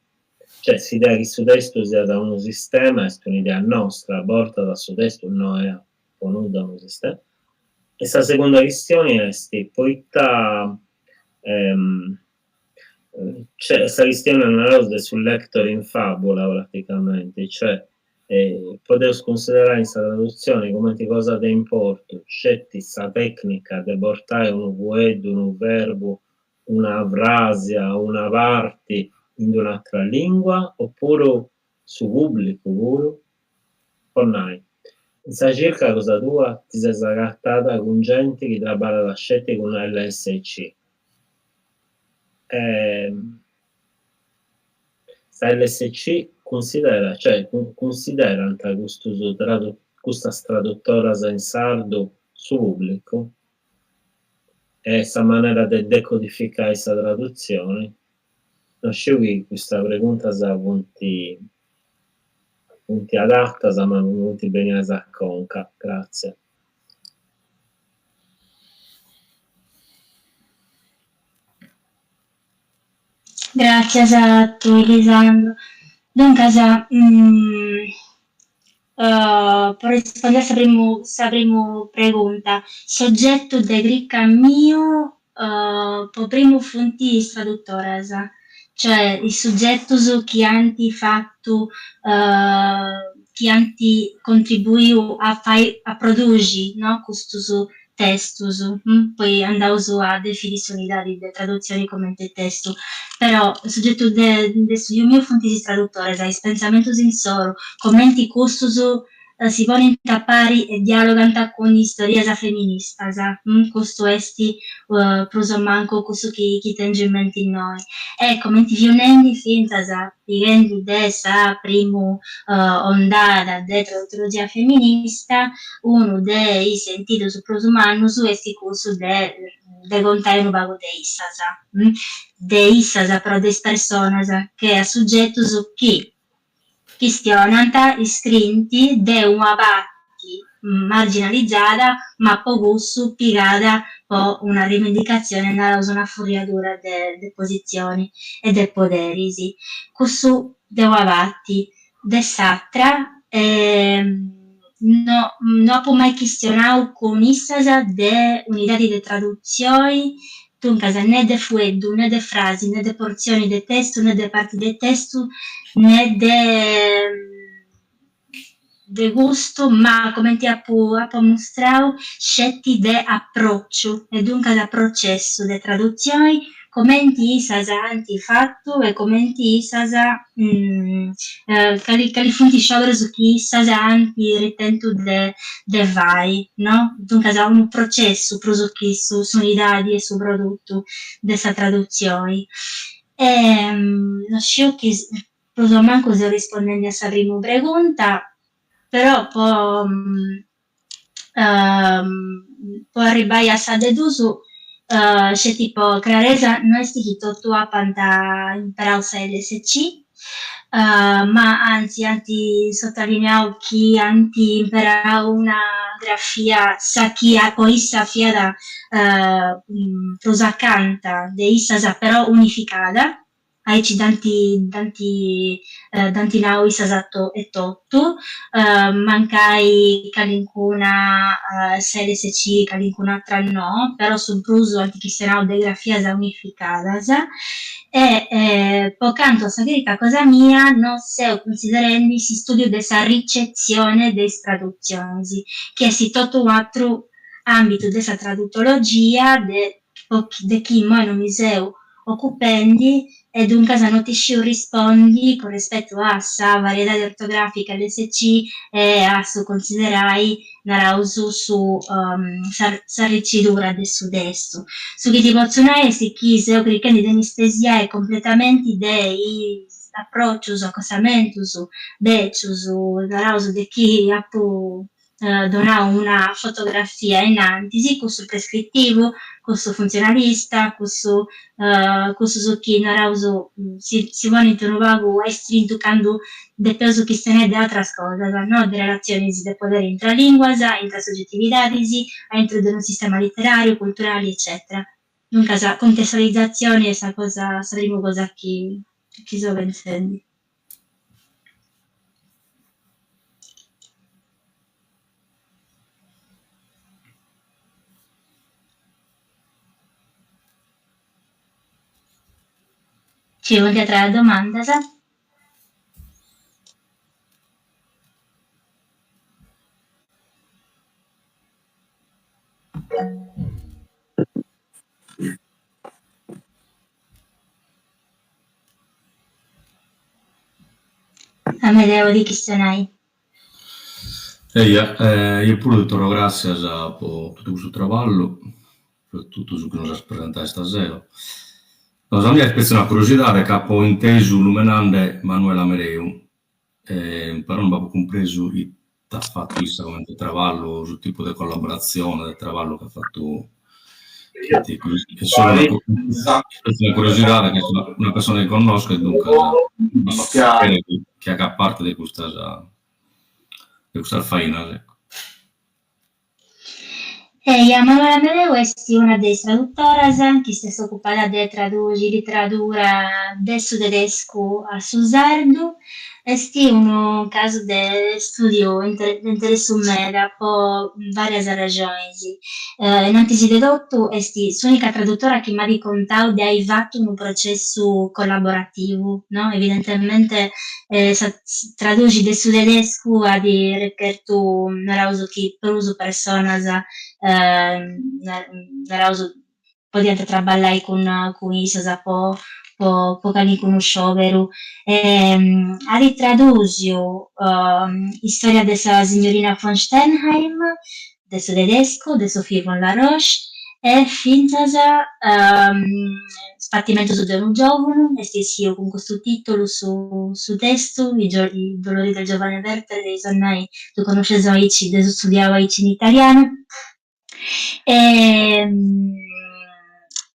cioè s'idea chi su testu siat unu sistema est un'idea nostra, a bortas su testu no est po nudda unu sistema. E sa segunda chistioni est poita cioè sa chistioni naraus de su lector in fabula praticamenti, cioè podeus cunsiderai in sa tradutzioni cumenti cosa de importu sceti sa tecnica de portai unu fueddu, unu verbu, una fràsia, una parti in d-un'atra lìngua opuru su pùblicu puru? Po nai, in sa circa cosa tua ti ses agatada cun genti chi traballat sceti cun lsc. Sa lsc cunsiderat, cioè cunsiderant custus custas tradutoras in sardu su pùblicu e sa manera de decodificai sa tradutzioni? No sciu chi custas preguntas funt funt adatas ma mi funt benias a conca. Gràtzias. Gràtzias a tui Lisandru. Duncas, po rispondi a sa primu sa primu pregunta, s'ogetu de crica miu po primu funt is tradutoras, cioè is sugetus chi ant fatu chi ant contribuiu a fai a produxi no custus testus, poi andaus a defini s'unidadi de tradutzioni comente testu, però s'ogetu de de studiu miu funt is tradutores, is pentzamentus insoru, comenti custus. si ponint a pari e dialogant cun is teorias feministas, custu est prus o mancu cussu chi chi tèngiu in menti innoi. E comenti fiu nendi fintzas pighendi de sa primu ondada de traduttologia feminista, unu de is sentidus prus mannus est cussu de de contai unu pagu de issas, de issas però de is personas che a sugetus chi Chistionant, iscrint de una parti marginalizada ma po cussu pigada po una rivendicatzione naraus una furriadura de positzioni e de poderis. Cussu de una parti. De s'atra no no apu mai chistionau cun issas de unidadi de tradutzioni Duncas, ne de fueddu, ne de frasi, ne de portzioni de testu, ne de parti de testu, ne de de custu, ma comenti apu apu ammustrau, sceti de apròciu e duncas processu de tradutzioni comenti issas ant fatu e comenti issas cali cali funt is scioberus chi issas ant ritentu de de fai, no? Duncas unu processu prus chi su s'unidadi e su produtu de sa tradutzioni. E no sciu chi prus o mancu seu rispondendi a sa primu pregunta, però po po arribbai a sa de dus, sceti po craresa, no est chi totu apant imperau sa lsc, ma antzi ant sotalineau chi ant imperau una grafia, sa chi po issa fiat prus acanta de issas, però unificada, Aici dd'ant dd'ant dd'ant nau issas etotu, mancai calincuna sa lsc, calincun'atra no, però su prus ant chistionau de grafias unificadas e po cantu a sa chirca cosa mia no seu cunsiderendi s'istudiu de sa ricetzione de is tradutzionis, chi est totu un'atru ambitu de sa tradutologia de de chi immoi no mi seu ocupendi e duncas no ti sciu rispondi cun respetu a sa variedadi ortografica lsc e a su considerai, naraus, su s'arricidura de su testu. Su chi ti potzu nai est chi seu chirchendi de mi stesiai completamenti de is apròcius, acostamentus bècius, naraus, de chi apu donau una fotografia innantis, cussu prescritivu, cussu funtzionalista, cussu cussus chi naraus si si ponint unu pagu a istrintu candu depeus chistionai de atras cosas, no de relatzionis de poderi intra linguas, intra sogetividadis, aintru de unu sistema literariu, culturali eccetera. Duncas contestualizatzioni est sa cosa sa primu cosa chi chi seu pentzendi. Ci funt atras domandas? Amedeo 'olit chistionai. Eja, eo puru ti torro gràtzias po totu custu traballu, pro totu su chi nos as presentadu istasero. No, sa mia est petzi una curiosidade ca apo intesu lumenande Manuela Mereu, però non b'apo cumpresu ite at fatu issa comente traballu o su tipu de collaboratzione de traballu chi at fatu Est solu una curiosidade ca est una persone chi connosco e duncas cheret chi agat parte de custas de custas fainas ecco. Eja, Manuela Mereu est una de is tradutoras chi s'est ocupada de traduxi literadura de su tedescu a su sardu Est unu casu de stùdiu de interessu meda po vàrias arraxonis. In antis de totu est s'ùnica tradutora chi m'at contau de ai fatu unu processu collaborativu, no? Evidentemente sa traduxi de su tedescu at rechertu, naraus chi prus personas naraus podiant traballai cun cun issas po. po po calincunu scioberu. At tradùsiu Istoria de sa signorina von Sternheim de su tedescu de Sophie von La Roche e fintzas Is patimentus de unu giòvunu, est essiu cun custu tìtulu su su testu, I dolori del giovane Werther, eis a nai, ddu connosceus aici, dd'eus studiau aici in italianu.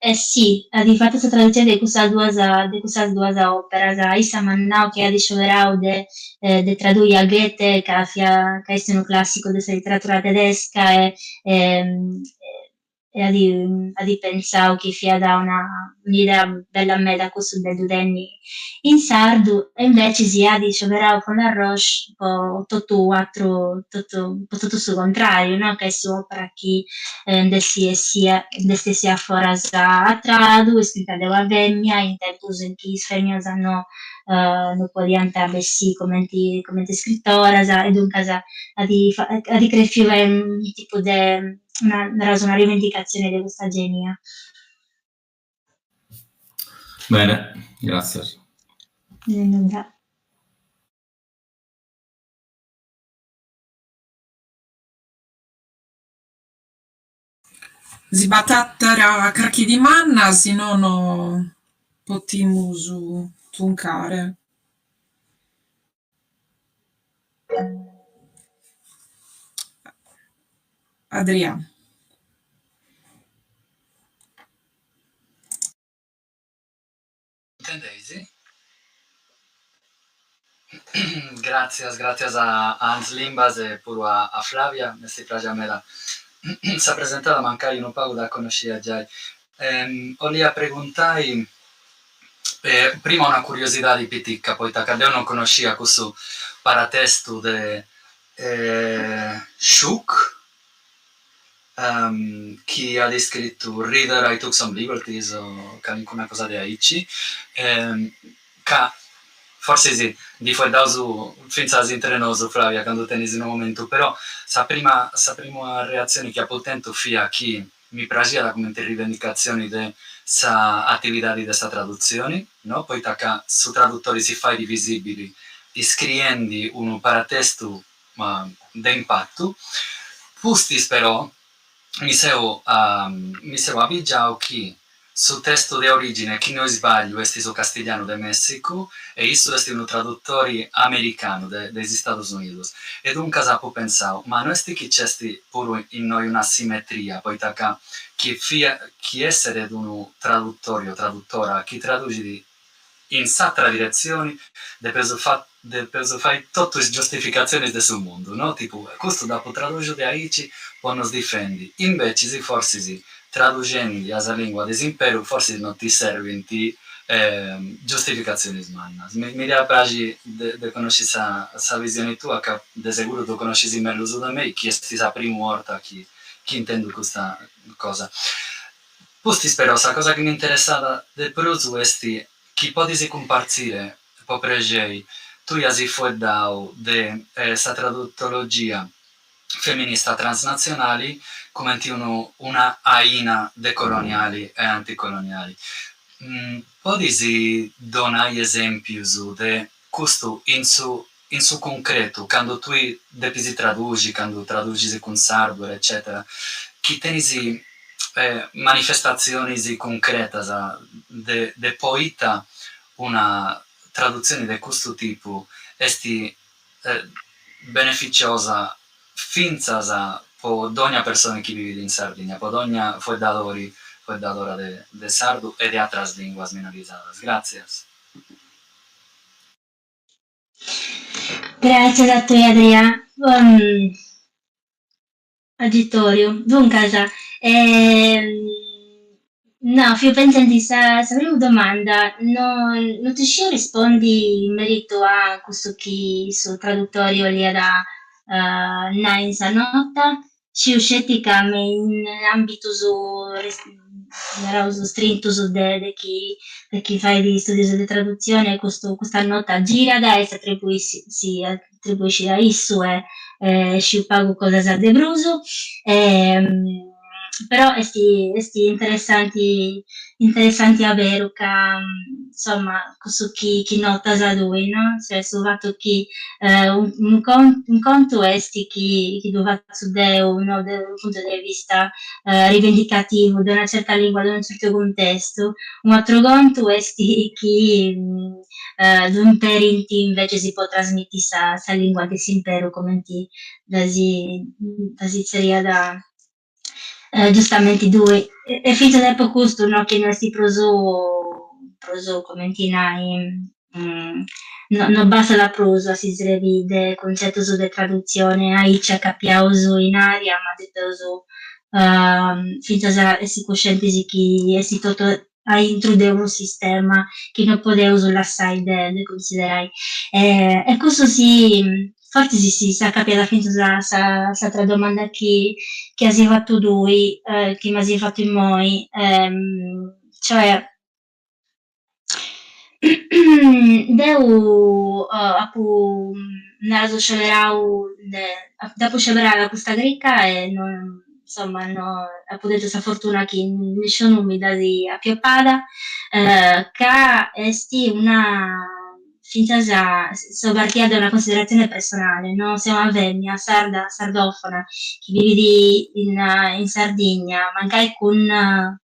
E si, at fatu sa tradutzioni de cussas duas de cussas duas òperas. Issa m'at nau chi at scioberau de de tradui a Goethe ca fiat ca est unu clàssicu de sa literatura tedesca e e at at pentzau chi fiat una un'idea bella meda cussu de ddu tenni in sardu e invecis at scioberau von La Roche po totu atru totu po totu su contrariu no, ca est un'opera chi nd'est essia nd'est essia a foras a tradu, scrita de una femina in tempus in chi is feminas no no podiant bessì cumenti cumenti scritoras e duncas at at crefiu fai unu tipu de una naraus una rivendicatzioni de custa genia. Bene, gràtzias. De nudda. Si b'at àtera carchi dimanda, si nono potimus truncare. Adrià. Intendeis? Gràtzias, gràtzias a Ans Limbas e puru a Flavia, m'est praxia meda sa presentada, mancai unu pagu dda connoscia giai. 'Olia preguntai prima una curiosidadi pitica, poita ca deu non connoscia cussu paratestu de Schuch, chi at iscritu Reader I took some liberties o calincuna cosa de aici, ca forsis ndi fueddaus fintzas intre nosu, Flavia, candu tenis unu momentu, però sa prima sa prima reatzioni chi apu tentu fiat chi mi praxiat cumenti rivendicatzioni de sa atividadi de sa tradutzioni, no, poita ca su tradutori si fait visibili iscriendi unu paratestu de impatu, pustis però mi seu mi seu abigiau chi su testu de origine, chi no isbagliu, est su castiglianu de Messicu e issu est unu tradutori americanu de de is Istadus Unidus e duncas apu pensau, ma no est chi nc'est puru innoi un'asimetria, poita ca chi fia chi esseret unu tradutori o tradutora chi traduxit In s'atra diretzioni depeus depeus fai totu is giustificatzionis de su mundu, no? Tipu, custu dd'apu traduxiu de aici po nos difendi, imbecis forsis traduxendi a sa lingua de s'imperu forsis no ti serbint giustificatzionis mannas. Mi diat praxi de connosci sa sa visioni tua ca de seguru ddu connoscis mellus de mei chi est sa primu 'orta chi intendu custa cosa. Pustis però sa cosa chi m'interessat de prus est chi podis cumpartzire, po prexei, tui as fueddau de sa tradutologia feminista transnatzionali cumenti unu una aina decoloniali e anticoloniali. Podis donai esempius de custu in su in su cuncretu, candu tui depis traduxi, candu traduxis cun Sardware, eccètera, chi tenis manifestatzionis cuncretas de de poita una tradutzioni de custu tipu est beneficiosa fintzas po dogna personi chi bivit in Sardigna, po dogna fueddadori, fueddadora de de sardu e de atras linguas minorizadas. Gràtzias. Gràtzias a tui Adrià. Agitòriu. Duncas, no, fia pentzendi sa sa primu domanda, no no ti sciu rispondi in meritu a cussu chi su tradutori 'oliat nai in sa nota, Sciu sceti ca me in àmbitus naraus strintus de de chi de chi fait istùdius de tradutzione custu custa nota girat e s'atribuissit si atribuiscit a issu e sciu pagu cosas de prus. Però est est interessanti interessanti aberu ca insomma cussu chi chi notas tui no, cioè su fatu chi unu unu contu est chi chi ddu fatzu deu no de unu puntu de vista rivendicativu de una certa lingua de unu certu cuntestu, u' ateru contu est chi ddu imperint invecis po trasmiti sa sa lingua de s'imperu cumenti dda si dda si tzerriat giustamenti tui. E fintzas e po custu no chi no est prus prus cumenti nai no no bastat prus a si srebiri de cuntzetus de tradutzioni aici acapiaus in aria, ma depeus fintzas essi cuscientis chi est totu aintru de unu sistema chi no podeus lassai de de cunsiderai. E custu si fortzis si s'acapiat fintzas a sa s'atra domanda chi chi as fatu tui, chi m'as fatu immoi, cioè deu apu naraus sceberau de dd'apu sceberada custa crica e no insomma no apu tentu sa fortuna chi nisciunu mi dd'at apiopada, ca est una fintzas seu partia de una considerazione personale, no, seu una femina sarda, sardofona, chi bivit in in Sardigna, mancai cun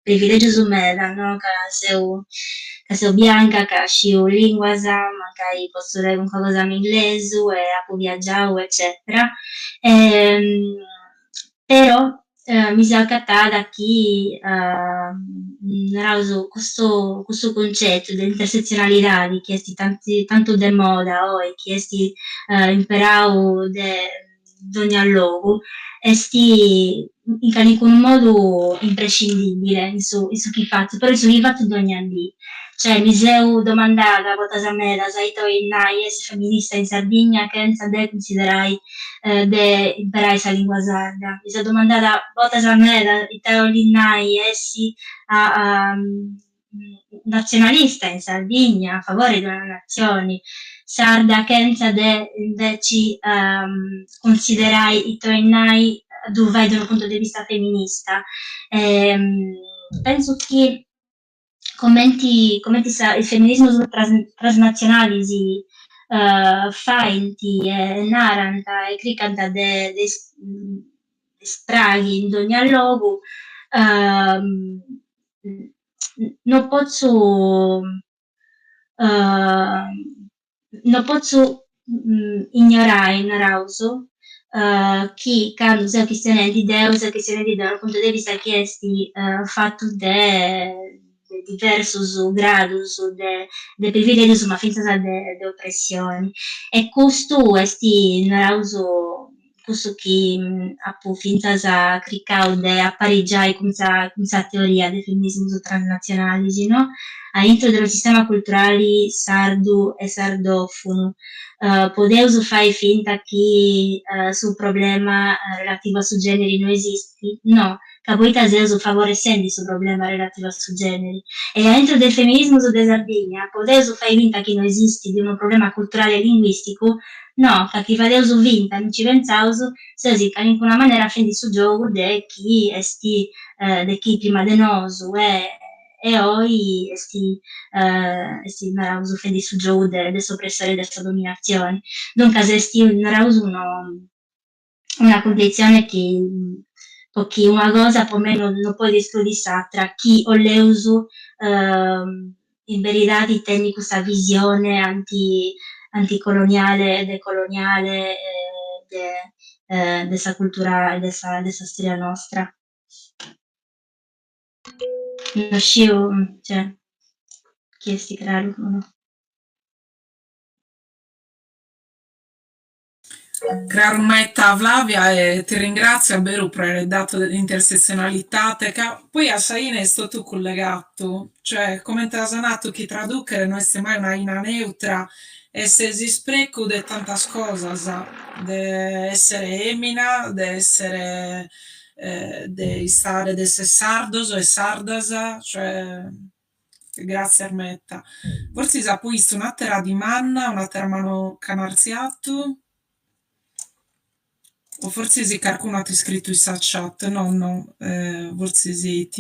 privilegius meda, no, ca seu ca seu bianca, ca sciu linguas, mancai potzu nai calincuna cosa in inglesu e apu viagiau eccetera Però mi seu acatada chi, naraus, custu custu cuncettu de intersezionalidadi chi est tanti tantu de moda oi, chi est imperau de dogna logu, est in calincunu modu imprescindibile in su in su chi fatzu, però in su chi fatzu dogna dì. Cioè mi seu domandada bortas medas ita 'olit nai essi feminista in Sardigna chentza de cunsiderai de imperai sa lingua sarda. Mi seu domandada bortas meda ita 'olit nai essi natzionalista in Sardigna a favori de una natzioni sarda chentza de inveci cunsiderai ita 'olit nai a ddu fai de unu puntu de vista feminista. Pentzu chi Comenti comenti sa is feminismus transnatzionalis faint e narant e cricant de de spraghi in dogna logu, no potzu No potzu ignorai, naraus, chi candu seu chistionendi deu seu chistionendi de unu puntu de vista chi est fatu de diversus gradus de privilègius ma fintzas de opressioni e custu est, naraus, cussu chi apu fintzas cricau de aparigiai cun sa cun sa teoria de feminismus transnatzionalis, no? Aintru de unu sistema culturali sardu e sardòfunu podeus fai finta chi su problema relativu a su gèneri no esistit? No, ca poita seus favoressendi su problema relativu a su gèneri. E aintru de is feminismus de Sardigna podeus fai finta chi no esistit unu problema culturali e linguìsticu? No, ca chi fadeus finta e no nci pentzaus, seus in calincuna manera fendi su giogu de chi est de chi prima de nosu e e oi est est naraus fendi su giogu de de s'opressori e de sa dominatzioni. Duncas est naraus unu una cunditzione chi po chi una cosa po mei no podit escludi s'atra, chi 'oleus in beridadi tenni custa visione anti anticoloniale e decoloniale de de sa cultura e de sa de sa storia nostra. No sciu, cioè, chi est craru o no. Craru meta Flavia e ti ringrazio a beru pro aer datu intersezionalitate ca poi a sa 'ine est totu cullegatu, cioè comente as natu chi traduchere no est mai una aina neutra, est s'isprecu de tantas cosas, de essere emina, de essere de istare de esser sardos e sardas, cioè Gràtzias meta. Fortzis apo 'istu un'àtera dimanda, un'àtera manu ch'an artziatu. O fortzis carcunu at iscritu in sa chat, no no, fortzis 'it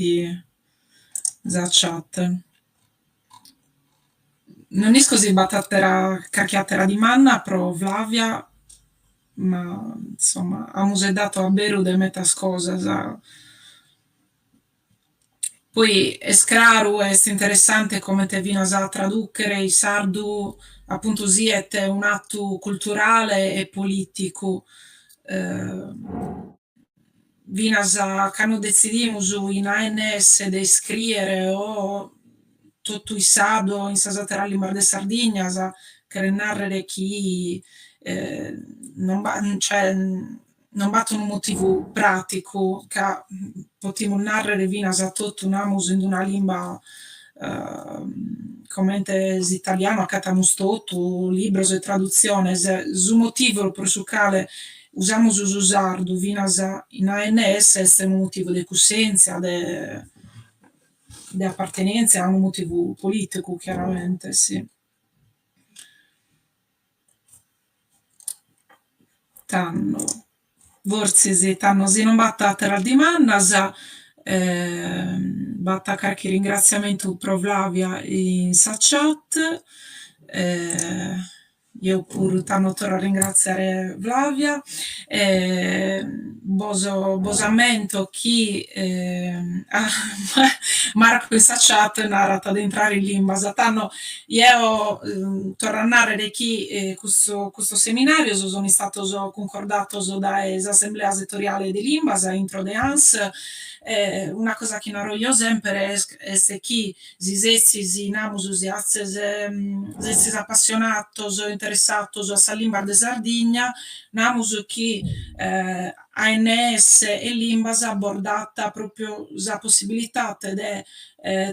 sa chat. Non isco si b'at atera carchi atera dimanda pro Flavia, ma insomma amus faeddadu a beru de medas cosas. Poi est craru, est interessante comente finas a tradùchere in sardu apuntu siet un'atu culturale e polìticu. Finas cando detzidimus in ANS de iscrìere o totu in sardu o in sas àteras limbas de Sardigna, cheret nàrrere chi non b'at cioè Non b'at unu motivu pràticu, ca potimus nàrrere finas a totu namus in una limba comente s'italianu acatamus totu, libros e tradutziones, su motivu pro su cale usamus su sardu finas in ANS est unu motivu de cussèntzia, de de apartenèntzia, unu motivu polìticu chiaramente, si. Tando, fortzis, tando si non b'at àteras dimandas, b'at carchi ringratziamentu pro Flavia in sa chat, Jeo puru tando torro a ringratziare Flavia, bos bos ammento chi Marco in sa chat narat de intrare in limbas, tando Jeo torro a nàrrere chi custu custos seminàrios sunt istados cuncordados dae s'Assemblea Setoriale de Limbas intro de ANS, una cosa chi naro jeo semper est chi si setzis, namus, si atzes, setzis apassionados o interessados a sas limbas de Sardigna, namus chi ANS e limbas bos dat pròpiu sa possibilidade de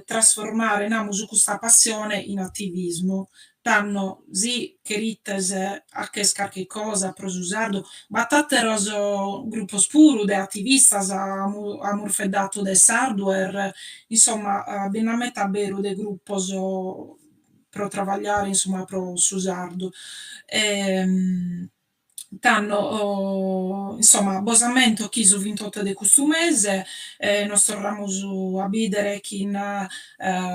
trasformare, namus, custa passione in ativismu. Tando, si cherites 'acher carchi cosa pro su sardu, b'at àteros grupos puru de ativistas, amus faeddadu de Sardware, insomma bi nd'at meta aberu de grupos pro trabagliare insomma pro su sardu. Tando, insomma, bos ammento chi su vintotto de custu mese nos torramus a bìdere chin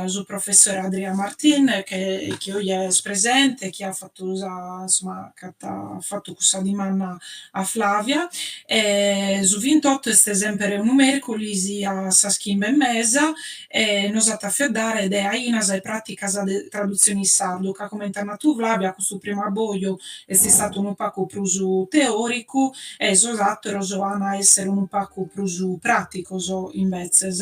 su professore Adrià Martin chi oje est presente, chi at fatu sa insomma chi at fatu cussa dimanda a Flavia e su vintotto est semper unu mèrculis a sas chimbe e mesa e nos at a faeddare de ainas e pràticas de tradutzione in sardu, ca comente at natu Flavia custu primu abboju est istadu unu pagu prus teòricu e sos àteros an a èssere unu pagu prus pràticos imbetzes.